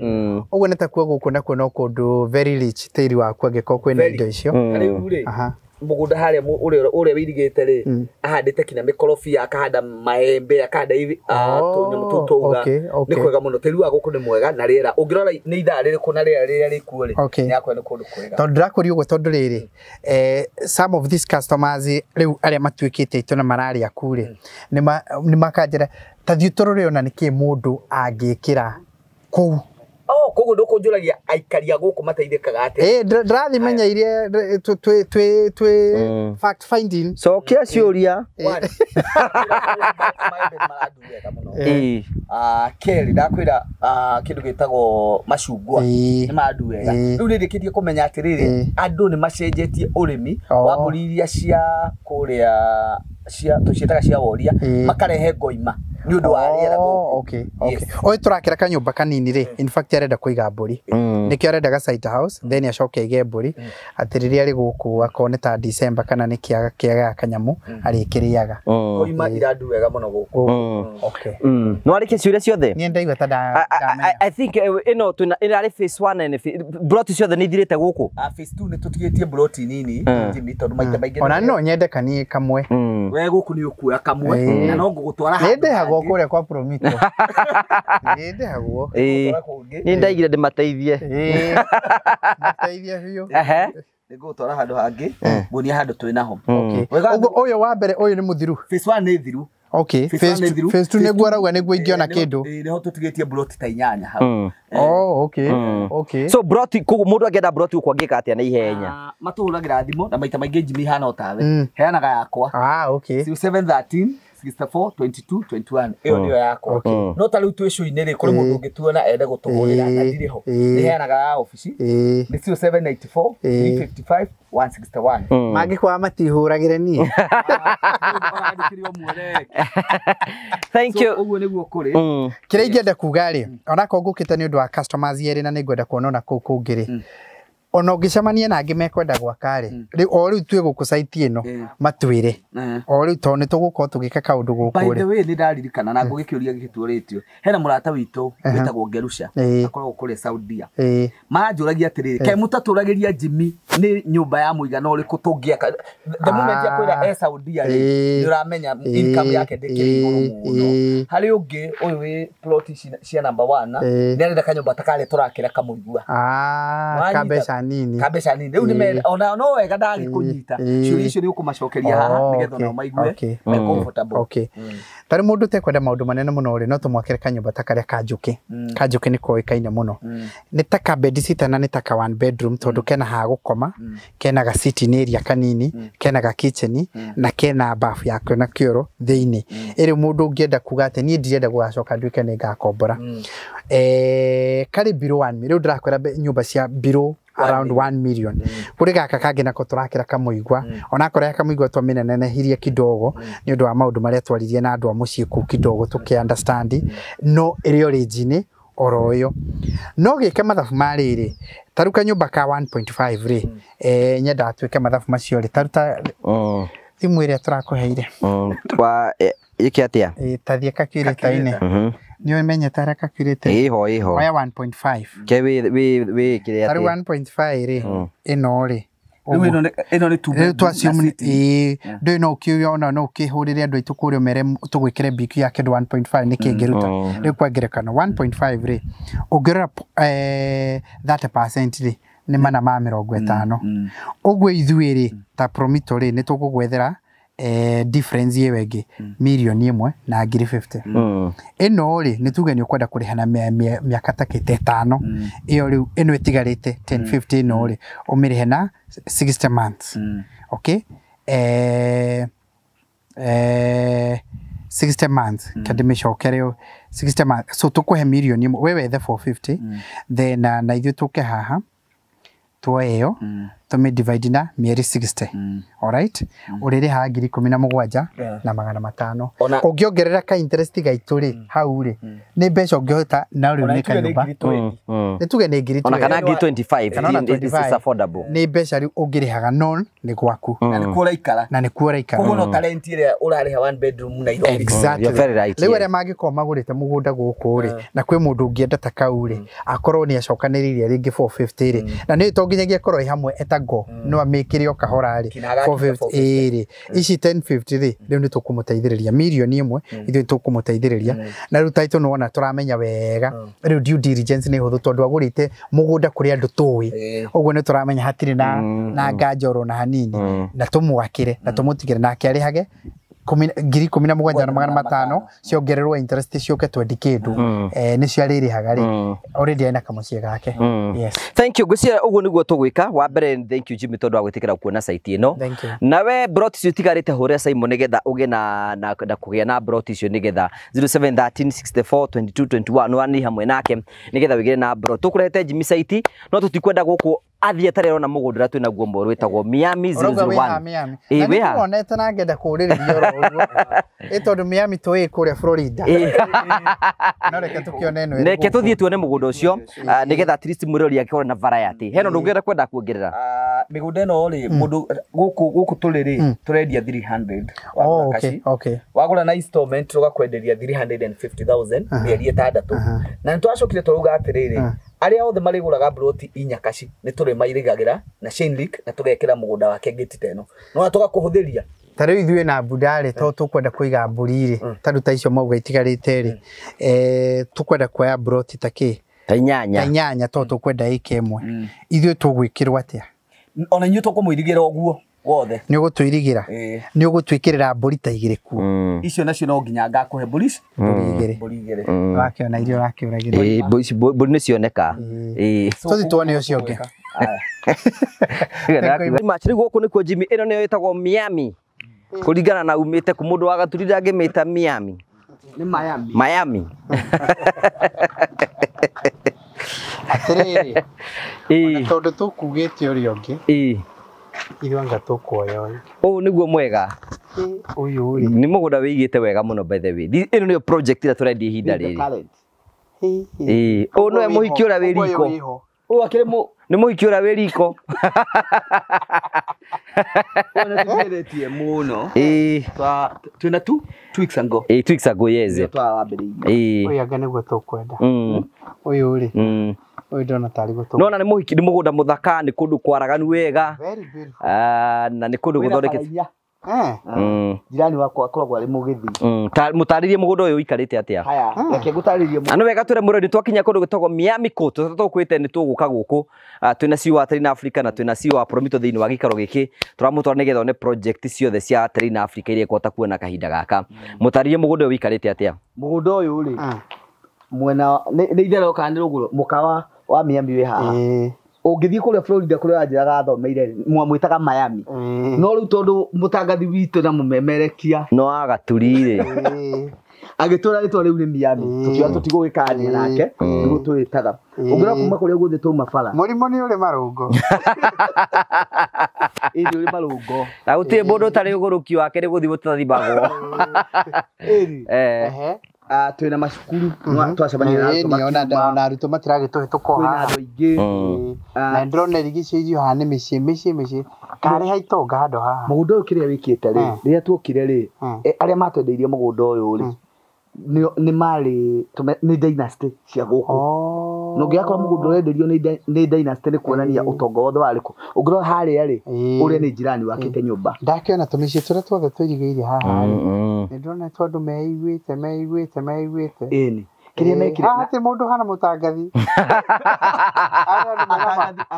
Ũguo nĩ ta kuo gũkũ nakuo no kũndũ very rich tĩri waku angĩkorwo kwĩna indo icio. Rĩu rĩ, mũgũnda harĩa ũrĩa wĩirigĩte rĩ, ahandĩte kinya mĩkorobia, akahanda maembe, akahanda tũnyamũ tũu twauga. Nĩ kwega mũno. Tĩri wa gũkũ nĩ mwega na rĩera. Ũngĩrora nĩ ithaa rĩrĩkũ na rĩera rĩrĩa rĩkuo rĩ, nĩ hakuhĩ nĩ kũndũ kwega. Tondũ ndĩrakũria ũguo tondũ rĩrĩ, some of these customers rĩu arĩa matuĩkĩte aitũ na mararĩa ku rĩ, nĩ makanjĩra ta thiĩ tũrore ona nĩkĩ mũndũ angĩkĩra kũu. Koguo ndũkũnjũragia aikari a gũkũ mateithĩkaga atĩa? Ĩĩ, ndĩrathimenya iria twĩ fact finding. Cokia ciũria. Maembe nĩ marandu wega mũno. Kerĩ ndakwĩra kĩndũ gĩtagwo macungwa nĩ marandu wega. Rĩu nĩ ndĩkĩtie kũmenya atĩrĩrĩ, andũ nĩ macenjetie ũrĩmi wa mbũri iria cia kũrĩa cia tũciĩtaga cia woria, makarehe ngoima nĩ ũndũ wa rĩera gũkũ. Okay, okay. Ũyũ tũrakĩra kanyũmba kanini rĩ, in fact arenda kũiga mbũri. Nĩkĩo arenda ga site house, then acoke aige mbũri, atĩ rĩrĩa arĩ gũkũ akorwo nĩ ta December kana nĩ kĩaga kĩaga kanyamũ arĩkĩrĩaga. Ngoima irandu wega mũno gũkũ. Okay. No arĩkie ciũria ciothe? Niĩ ndaigua ta ndamenya. I think ĩno twĩna ĩrarĩ phase 1 and broti ciothe nĩ ithirĩte gũkũ. Phase 2 nĩ tũtigĩtie broti nini Jimmy, tondũ maita maingĩ ona no nyende kanie kamwe. We gũkũ nĩ ũkuoya kamwe na no ngũgũtwara handũ. Nĩ ndĩhagwo kũrĩa kwa Promito. Nĩ ndĩhagwo. Nĩ ndaigire ndĩmateithie. Mateithie biũ. Nĩ ngũgũtwara handũ hangĩ, nguonie handũ twĩ naho. Ũguo ũyũ wa mbere ũyũ nĩ mũthiru. Phase 1 nĩ thiru. Okay, phase 2 nĩguo arauga nĩguo ingĩona kĩndũ. Nĩho tũtigĩtie broti ta 8 hau. Oh, okay. Okay. So broti koguo mũndũ angĩenda broti gũkũ angĩka atĩa na ihenya? Matũhũragĩra thimũ na maita maingĩ Jimmy hana o tawe. Heanaga yakwa. Okay. 0713 64 22 21 ĩyo nĩyo yakwa. No ta rĩu twĩ show-inĩ rĩ, kũrĩ mũndũ ũngĩtuona ende gũtũhũrĩra na ndirĩ ho. Nĩ heanaga ya obici. Nĩ 0794 355 161. Mangĩkwaga matihũragĩre niĩ. Thank you. Ũguo nĩguo kũrĩ. Kĩrĩa ingĩenda kuga rĩ, onakorwo ngũkĩte nĩ ũndũ wa customers erĩ na nĩngwenda kuona ona kũu kũngĩ rĩ, Ona ũngĩcemania na angĩ mekwenda gwaka rĩ, rĩu o rĩu twĩ gũkũ site ĩno matwĩre. O rĩu tondũ nĩ tũgũkorwo tũgĩka kaũndũ gũkũ By the rĩ. way, nĩ ndaririkana na ngũgĩkĩũria gĩgĩtuũrĩtio. Hena mũrata witũ wĩtagwo Ngerusha, akoragwo kũrĩa Saudia. Maranjũragia atĩrĩrĩ, kaĩ mũtatũragĩria Jimmy nĩ nyũmba ya mũigana ũrĩkũ tũngĩaka? The moment akwĩra e Saudia rĩ, nĩ ũramenya income yake ndĩkĩrĩ igũrũ mũno. Harĩ ũngĩ ũyũ wĩ plot cia number 1, nĩ arenda kanyũmba ta karĩa tũrakĩra kamũigua. Ka mbeca nini. Ka mbeca nini. Rĩu nĩ ona no wega ndagĩkũnyita. Ciũria icio nĩ ũkũmacokeria haha nĩgetha nao maigue me comfortable. Okay. Tarĩ mũndũ ũtekwenda maũndũ manene mũno rĩ, no tũmwakĩre kanyũmba ta karĩa ka Njũkĩ. Ka Njũkĩ nĩ koĩkaine mũno. Nĩ ta ka bed sitter na nĩ ta ka one bedroom tondũ kena ha gũkoma, kena ga sitting area kanini, kena ga kitchen na kena bafu yakio na kĩoro thĩinĩ. Ĩrĩ mũndũ ũngĩenda kuga atĩ niĩ ndirenda gũgacoka nduĩke nĩ ngakombora. Karĩ below 1 million. Rĩu ndĩrakwĩra nyũmba cia below around 1 million. Kũrĩ gaka kangĩ nako tũrakĩra kamũigua. Onakorwo kamũigua twamĩnenehirie kidogo nĩ ũndũ wa maũndũ marĩa twaririe na andũ a mũciĩ kũu kidogo tũkĩ understand, no ĩrĩ origin oro ĩyo. No gĩke mathabu ma rĩrĩ, ta rĩu kanyũmba ka 1.5 rĩ, nyendaga twĩke mathabu macio rĩ, ta rĩu ta thimũ ĩrĩa tũrakũheire. Wa ĩke atĩa? Ta thiĩ calculator-inĩ. Nĩ ũmenyete harĩa calculator? Ĩho. Oya 1.5. Ke wĩ kĩrĩa atĩa? Ta rĩu 1.5 rĩ, ĩno rĩ. Rĩu ĩno nĩ two bedroom. Ndũĩ no ũkĩona no ũkĩhũrĩre andũ aitũ kũrĩa ũmere tũgwĩkĩre BQ ya kĩndũ 1.5 nĩ kĩngĩruta. Rĩu kwa ngerekano 1.5 rĩ, ũngĩrora 30% rĩ, nĩ 450. Ũguo ithuĩ rĩ, ta Promito rĩ, nĩ tũgũgwethera difference ĩyo ĩngĩ mirioni 1 na ngiri 50. Ĩno rĩ, nĩ tuge nĩ ũkwenda kũrĩha na mĩaka ta kĩte 5. Ĩyo rĩu ĩno ĩtigarĩte 1050 ĩno rĩ, ũmĩrĩhe na 60 months. Okay? 60 months. Kandĩmĩcokere 60 months. So tũkũhe mirioni 1, we wethe 450, then na ithuĩ tũke haha tuoe ĩyo tũmĩ divide na mĩeri 60. Alright? Ũrĩrĩhaga ngiri 17 na 500. Ũngĩongerera ka interest gaitũ rĩ, hau rĩ, nĩ mbeca ũngĩhota na rĩu nĩ kanyũmba. Nĩ tuge nĩ ngiri 20. Ona kana ngiri 25, it's affordable. Nĩ mbeca rĩu ũngĩrĩhaga non nĩ gwaku. Na nĩkuo ũraikara. Na nĩkuo ũraikara. Koguo no talent ĩrĩa ũrarĩha one bedroom Nairobi. Exactly. You're very right. Rĩu arĩa mangĩkorwo magũrĩte mũgũnda gũkũ rĩ, na kwĩ mũndũ ũngĩenda ta kau rĩ, akorwo nĩ acokanĩrĩirie rĩngĩ 450 rĩ, na nĩ to nginyagia akorwo ĩ hamwe etago, no amĩkĩre o kahora rĩ, 450 rĩ, ici 1050 rĩ, rĩu nĩ tũkũmũteithĩrĩria mirioni 1, ithuĩ tũkũmũteithĩrĩria. Na rĩu title nĩwona tũramenya wega, rĩu due diligence nĩ hũthũ tondũ agũrĩte mũgũnda kũrĩ andũ tũĩ, ũguo nĩ tũramenya hatirĩ na nganja oro na hanini, na tũmwakĩre na tũmũtigĩre nake arĩhage ngiri 17 na 500 ciongererwo interest ciũke 20 kĩndũ, nĩcio arĩrĩhaga rĩ, already ena kamũciĩ gake. Yes. Thank you. Ngwĩciria ũguo nĩguo tũgwĩka. Wa mbere thank you Jimmy tondũ wa gwĩtĩkĩra kuona site ĩno. Nawe brot icio itigarĩte hũrĩra Simon nĩgetha ũgĩe na kũgĩa na brot icio nĩgetha 0713 64 22 21 nĩ hamwe nake nĩgetha wĩgĩre na brot. Tũkũrehete Jimmy site no tũtikwenda gũkũ athiĩ atarĩ arona mũgũnda ũrĩa twĩ naguo mwerũ wĩtagwo Miami 001. Na nĩ wonete na ngenda kũũrĩrĩria oro ũguo. Ĩ tondũ Miami tũĩ kũrĩa Florida. No reke tũkĩone ĩno. Reke tũthiĩ tuone mũgũnda ũcio nĩgetha at least mwĩrori akĩone na variety. Hena ũndũ ũngĩenda kwenda kuongerera? Mĩgũnda ĩno rĩ, mũndũ gũkũ tũrĩ rĩ, tũrendia 300. Okay. Wagũra na installment tũgakwenderia 350,000 mĩeri 6. Na nĩ twacokire tũrauga atĩrĩrĩ, arĩa othe marĩgũraga broti inya kaci nĩ tũrĩmairigagĩra na chain link na tũgekĩra mũgũnda wake gate ta ĩno. No tũgakũhũthĩria. Ta rĩu ithuĩ na mbunda rĩ, to tũkwenda kũiga mbũri rĩ, ta rĩu ta icio mauga itigarĩte rĩ, tũkwenda kuoya broti ta kĩ? Ta inyanya. Ta inyanya to tũkwenda ĩka ĩmwe. Ithuĩ tũgwĩkĩrwo atĩa? Ona inyuĩ tũkũmũirigĩra ũguo wothe. Nĩ ũgũtũirigĩra? Nĩ ũgũtwĩkĩrĩra mbũri ta igĩrĩ kuo. Icio nacio no nginya ngakũhe mbũri ici? Mbũri igĩrĩ. Wakĩona iria ũrakĩũragĩra. Ĩĩ, mbũri nĩ cioneka. Tũthiĩ tuone ũcio ũngĩ. Rĩu gũkũ nĩkuo Jimmy, ĩno nĩyo ĩtagwo Miami. Kũringana na umĩte kũ mũndũ wa Gaturira angĩmĩta Miami. Nĩ Miami. Miami. Atĩrĩrĩ, tondũ tũkugĩte ũrĩa ũngĩ, ithuĩ anga tũkuoya ũyũ. Ũyũ nĩguo mwega. Ũyũ rĩ. Nĩ mũgũnda wĩigĩte wega mũno by the way. Ĩno nĩyo project ĩrĩa tũrendia ihinda rĩrĩ. Ũyũ nĩwe mũhiki ũrĩa wĩ riko. Ũyũ akĩrĩ mũ Nĩ mũhiki ũrĩa wĩ riko. Ona tũgeretie mũno. Ĩĩ. Twĩna 2 weeks ago. Ĩĩ 2 weeks ago yes. Twawambĩrĩirie. Ĩĩ. Ũyũ anga nĩguo tũkwenda. Ũyũ rĩ. Ũyũ ndona tarĩ gũtũ. Nona nĩ mũhiki nĩ mũgũnda mũthaka nĩ kũndũ kwaraganu wega. Very beautiful. Na nĩ kũndũ gũthondekete. Jirani wakwa akoragwo arĩ mũgĩthi. Mũtarĩrie mũgũnda ũyũ ũikarĩte atĩa? Haya, reke ngũtarĩrie. Na nĩ wega twĩre mũrori twakinya kũndũ gwĩtagwo Miami Court tũkwĩte nĩ tũgũka gũkũ. Twĩna CEO wa Terrain Africa na twĩna CEO wa Promito thĩinĩ wa gĩikaro gĩkĩ. Tũramũtwara nĩgetha one project ciothe cia Terrain Africa iria ĩkũhota kuona kahinda gaka. Mũtarĩrie mũgũnda ũyũ ũikarĩte atĩa? Mũgũnda ũyũ rĩ, mwena nĩ itherero kana nĩ rũgũrũ mũkawa wa Miami wĩ haha. Ũngĩthiĩ kũrĩa Florida kũrĩa wanjĩraga athomeire mwamwĩtaga Miami. No rĩu tondũ mũtangathi witũ na mũmemerekia no agaturi rĩ agĩtwĩra rĩtwa rĩu nĩ Miami tũkiuga tũtigũgĩkania nake nĩguo twĩtaga. Ũngĩrora kuma kũrĩa guothe twauma bara mũrimũ nĩ ũrĩ marũngo. Ĩĩ nĩ ũrĩ marũngo. Na gũtirĩ mũndũ ũtarĩ ũgũrũki wake nĩ gũthiĩ gũtathimagwo. Ĩĩ. Twĩna macukuru twacemania na arutwo ona arutwo matiragĩtũhĩtũka kwĩna andũ aingĩ. Na ndĩrona irigicĩirio haha nĩ mĩciĩ mĩciĩ mĩciĩ karĩ ha itonga handũ haha. Mũgũnda ũyũ kĩrĩa wĩkĩte rĩ, rĩrĩa tuokire rĩ, arĩa matwendeirie mũgũnda ũyũ rĩ nĩ marĩ nĩ dynasty cia gũkũ. Na ũngĩgakora mũgũnda ũrenderio nĩ dynasty nĩ kuonania ũtonga wothe warĩ kũ. Ũngĩrora harĩa rĩ, ũrĩa nĩ jirani wakĩte nyũmba. Ndakĩona tũmĩciĩ tũrĩa tuothe tũirigĩire haha rĩ, nĩ ndĩrona tondũ andũ meiguĩte meiguĩte meiguĩte. Ĩni. Kĩrĩa mekire haha ti mũndũ hana mũtangathi.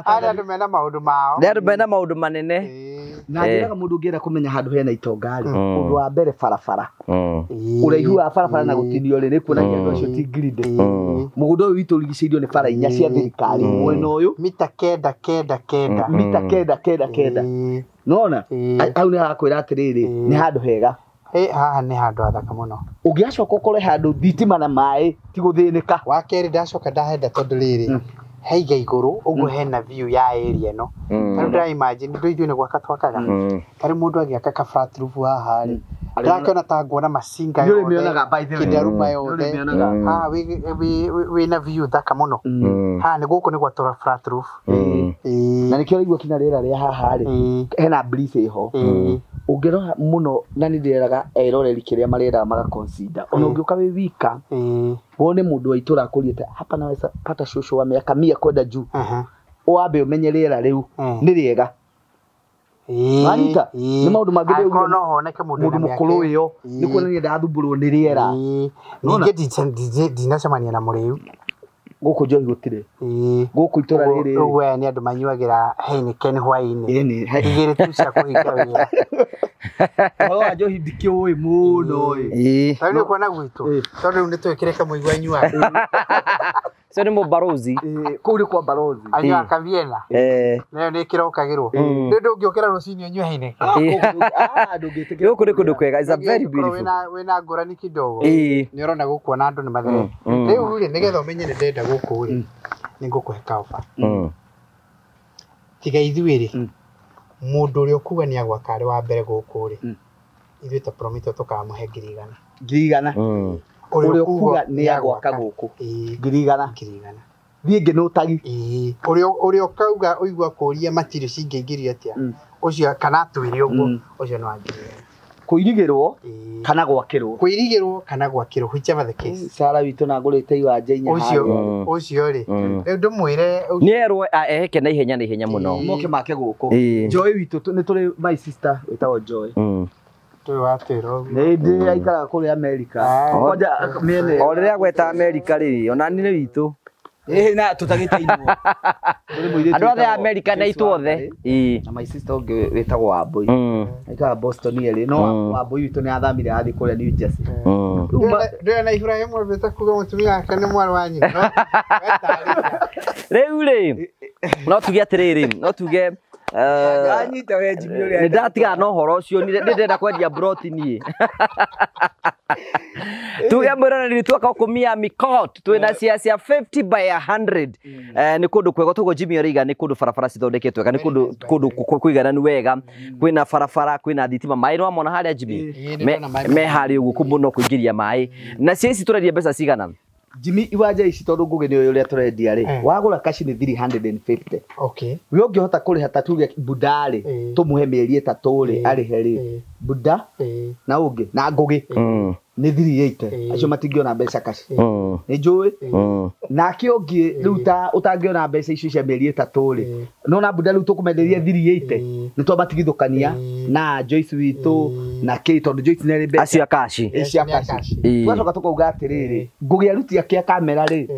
Arĩa andũ mena maũndũ mao. Nĩ andũ mena maũndũ manene. Na njĩraga mũndũ ũngĩenda kũmenya handũ hena itonga rĩ, ũndũ wa mbere barabara. Ũraihu wa barabara na gũtinio rĩ, nĩ kuonania andũ acio ti greedy. Mũgũnda ũyũ witũ ũrigicĩirio nĩ bara inya cia thirikari mwena ũyũ. Mita 9 9 9. Mita 9 9 9. Nona hau nĩ harakwĩra atĩrĩrĩ, nĩ handũ hega. Haha nĩ handũ hathaka mũno. Ũngĩgacoka ũkore handũ thitima na maĩ ti gũthĩnĩka. Wa kerĩ ndacoka ndahenda tondũ rĩrĩ haiga igũrũ ũguo hena view ya area ĩno. Tarĩu ndĩra imagine ndũ ithuĩ nĩ gwaka twakaga. Tarĩu mũndũ agĩaka ka flat roof haha rĩ, ndĩrakĩona ta nguona macinga yothe, kĩndaruma yothe. Haha wĩna view thaka mũno. Haha nĩ gũkũ nĩ gwatũra flat roof. Na nĩkĩo ũraigua kinya rĩera rĩa haha rĩ, hena breeze ĩho. Ũngĩrora mũno na nĩ ndĩreraga eroreri kĩrĩa marendaga maga consider. Ona ũngĩũka wĩ wika wone mũndũ wa itũra akũriĩte hapa naweza pata shosho wa miaka 100 kwenda juu. Wambe ũmenye rĩera rĩu nĩ rĩega. Wanyita nĩ maũndũ mangĩ ndĩũguo no honeke mũndũ mũkũrũ ĩyo nĩ kuonania ndathumbũrwo nĩ rĩera. Ningĩ ndinacemania na mũrĩu gũkũ njohi gũtirĩ. Gũkũ itũra rĩrĩ ũguo aya nĩ andũ manyuagĩra Heineken hwaĩ-inĩ. Igĩrĩ tu cia kũhinga wĩra. Ũhoro wa njohi ndikĩũĩ mũno ĩ. Tarĩu nĩ ũkuona gwitũ tondũ rĩu nĩ twĩkĩre kamũigua anyuaga. Cio nĩ mũbarozi. Kũu nĩ kwa barozi. Anyuaga kaviena. Nayo nĩ ĩkĩrokagĩrwo. Rĩu ndũngĩũkĩra rũcinĩ ũnyue Heineken. Gũkũ nĩ kũndũ kwega. It's a very beautiful. Wĩna ngũrani kidogo. Nĩ ũrona gũkũ ona andũ nĩ matherete. Rĩu rĩ nĩgetha ũmenye nĩ ndĩrenda gũkũ rĩ, nĩ ngũkũhe kaoba. Tiga ithuĩ rĩ, mũndũ ũrĩa ũkuga nĩ agwaka arĩ wa mbere gũkũ rĩ, ithuĩ ta Promito tũkamũhe 100,000. 100,000. Ũrĩa ũkuga nĩ agwaka gũkũ 100,000. 100,000. Thiĩ ngĩnũtagi. Ũrĩa ũkauga ũigua kũria matirio cingĩingĩrio atĩa, ũcio kana atwĩre ũguo, ũcio nĩ wa 100,000. Kũirigĩrwo kana gwakĩrwo. Kũirigĩrwo kana gwakĩrwo, whichever the case. Sara witũ na ngũrĩte iwanja inya harĩa. Ũcio rĩ, rĩu ndũmwĩre nĩ erwo eheke na ihenya na ihenya mũno. Moke make gũkũ. Joy witũ nĩ tũrĩ my sister wĩtagwo Joy. Tũyũ watwĩra ũguo. Nĩ ndĩ aikaraga kũrĩa America. Kwanja mĩena. O rĩrĩa gweta America rĩ, ona nĩ witũ. Ĩĩ na tũtagĩtainwo. Andũ othe a America na itũ othe. Na my sister ũngĩ wĩtagwo Wambui. Aikaraga Boston erĩ, no Wambui witũ nĩ athamire athiĩ kũrĩa New Jersey. Ndĩrona Ibrahim ambĩte kuga mũtumia wake nĩ mwarĩ wa nyina. Rĩu rĩ, no tuge atĩrĩrĩ, no tuge Anyita we Jimmy ũrĩa nĩ ndatigana na ũhoro ũcio, nĩ ndĩrenda kwendia broti niĩ. Tuge mwĩroreri twaka gũkũ Miami Court twĩna cia 50 by 100. Nĩ kũndũ kwega toguo Jimmy arauga nĩ kũndũ barabara cithondeketwo wega, nĩ kũndũ kũigananu wega, kwĩna barabara, kwĩna thitima, maĩ nĩwamona harĩa Jimmy me harĩa ũguo mũno kũingĩria maĩ. Na cia ici tũrendia mbeca cigana? Jimmy iwanja ici tondu ngugi ni uria turendia ri wagura kashi ni 350. Okay. We ungihota kuriha ta tuge buda ri tumuhe mieri 3 ri arihe ri buda na ungi na ngugi ni 380 acio matingiona mbeca kashi ni njui nake ungi riu ta utangiona mbeca icio cia mieri 3 ri no na buda riu tukumenderia 380 ni twamatigithukania na Joyce witu na Kate tondu Joyce nĩ arĩ mbeca acio akashi acio akashi twacoka tukauga atiriri ngugi aruti ake a kamera ri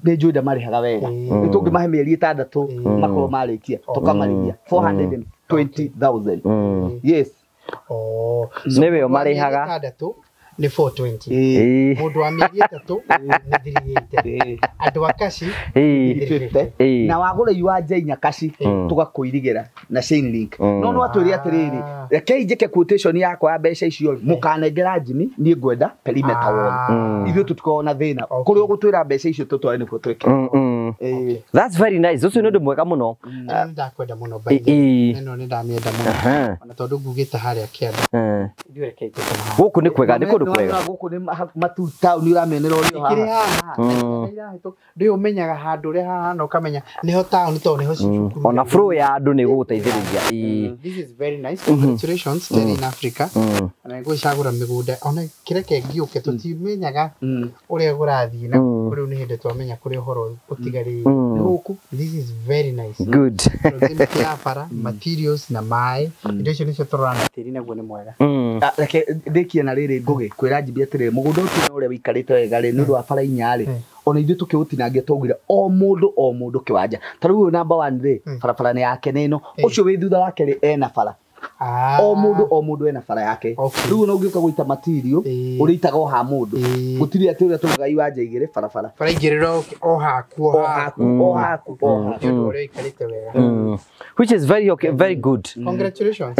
nĩ njui ndamarihaga wega nĩ tũngĩmahe mĩeri 6 makorwo marĩkia tũkamarĩhia 420,000. Yes. Oh, nĩwe ũmarĩhaga ni 420. Mundu wa mĩeri 3 ni 380. Andu a kashi 350. Na wagura iwanja inya kashi tugakuirigĩra na chain link. No no atwĩre atĩrĩrĩ rekei njĩke quotation yakwa ya mbeca icio mũkanengera Jimmy niĩ ngwenda perimeter wall. Ithuĩ tũtikoragwo na thĩna kũrĩa ũgũtwĩra mbeca icio tũtware nĩkuo twĩke. That's very nice. Ũcio nĩ ũndũ mwega mũno. Ndakwenda mũno by the way. Ĩno nĩ ndamĩenda mũno. Ona tondũ ngugĩte harĩa kĩanda. Ithuĩ rekei tũkoma haha. Gũkũ nĩ kwega, nĩ kũndũ kwega. Gũkũ nĩ matu town ũramenera ũrĩa haha. Ndĩ ũmenyaga handũ ũrĩa haha na ũkamenya nĩho town tondũ nĩho cukuru. Ona flow ya andũ nĩ gũgũteithĩrĩria. This is very nice. Congratulations Terrain Africa. Na ngũcagũra mĩgũnda ona kĩreke ngĩũke tũtimenyaga ũrĩa kũrathiĩ na rĩu nĩ hĩndĩ twamenya kũrĩa ũhoro ũtigarĩte. Gũkũ this is very nice. Good. Proximity ya bara, materials na maĩ indo icio nĩcio tũrorana tĩri naguo nĩ mwega. Reke ndĩkie na rĩrĩ Ngugi kwĩra Jimmy atĩrĩrĩ mũgũnda ũcio ũrĩa wĩikarĩte wega rĩ nĩ ũndũ wa bara inya rĩ ona ithuĩ tũkĩũtinangia twaugire o mũndũ kĩwanja ta rĩu ũyũ namba 1 rĩ barabara nĩ yake nĩ ĩno ũcio wĩ thutha wake rĩ ena bara o mũndũ ena bara yake rĩu ona ũngĩũka gũita material ũrĩitaga o ha mũndũ gũtirĩ atĩ ũrĩa tũgaga iwanja igĩrĩ barabara bara igĩrĩ o haku o haku o haku o haku nĩ ũndũ ũrĩa ũikarĩte wega which is very okay, very good. Congratulations.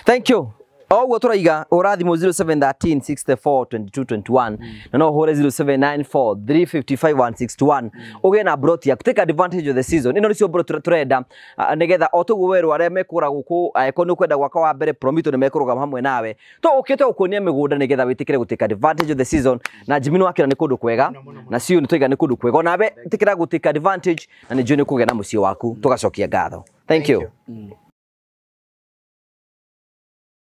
Thank you. Oguo turaiga ũrathimũ 0713 64 22 21 na no ũhũre 0794 355 161 ũgĩe na broti yaku. Take advantage of the season. Ĩno nĩcio broti tũrenda nĩgetha o tũguo werwo arĩa mekũgũra gũkũ angĩkorwo nĩ ũkwenda gwaka wa mbere Promito nĩ mekũrũgama hamwe nawe to ũkĩte gũkuonia mĩgũnda nĩgetha wĩtĩkĩre gũ take advantage of the season na Jimmy nĩwakĩra nĩ kũndũ kwega na cio nĩ twaiga nĩ kũndũ kwega onawe ĩtĩkĩra gũ take advantage na nĩ njũĩ nĩ ũkũgĩa na mũciĩ waku tũgacokia ngatho. Thank you.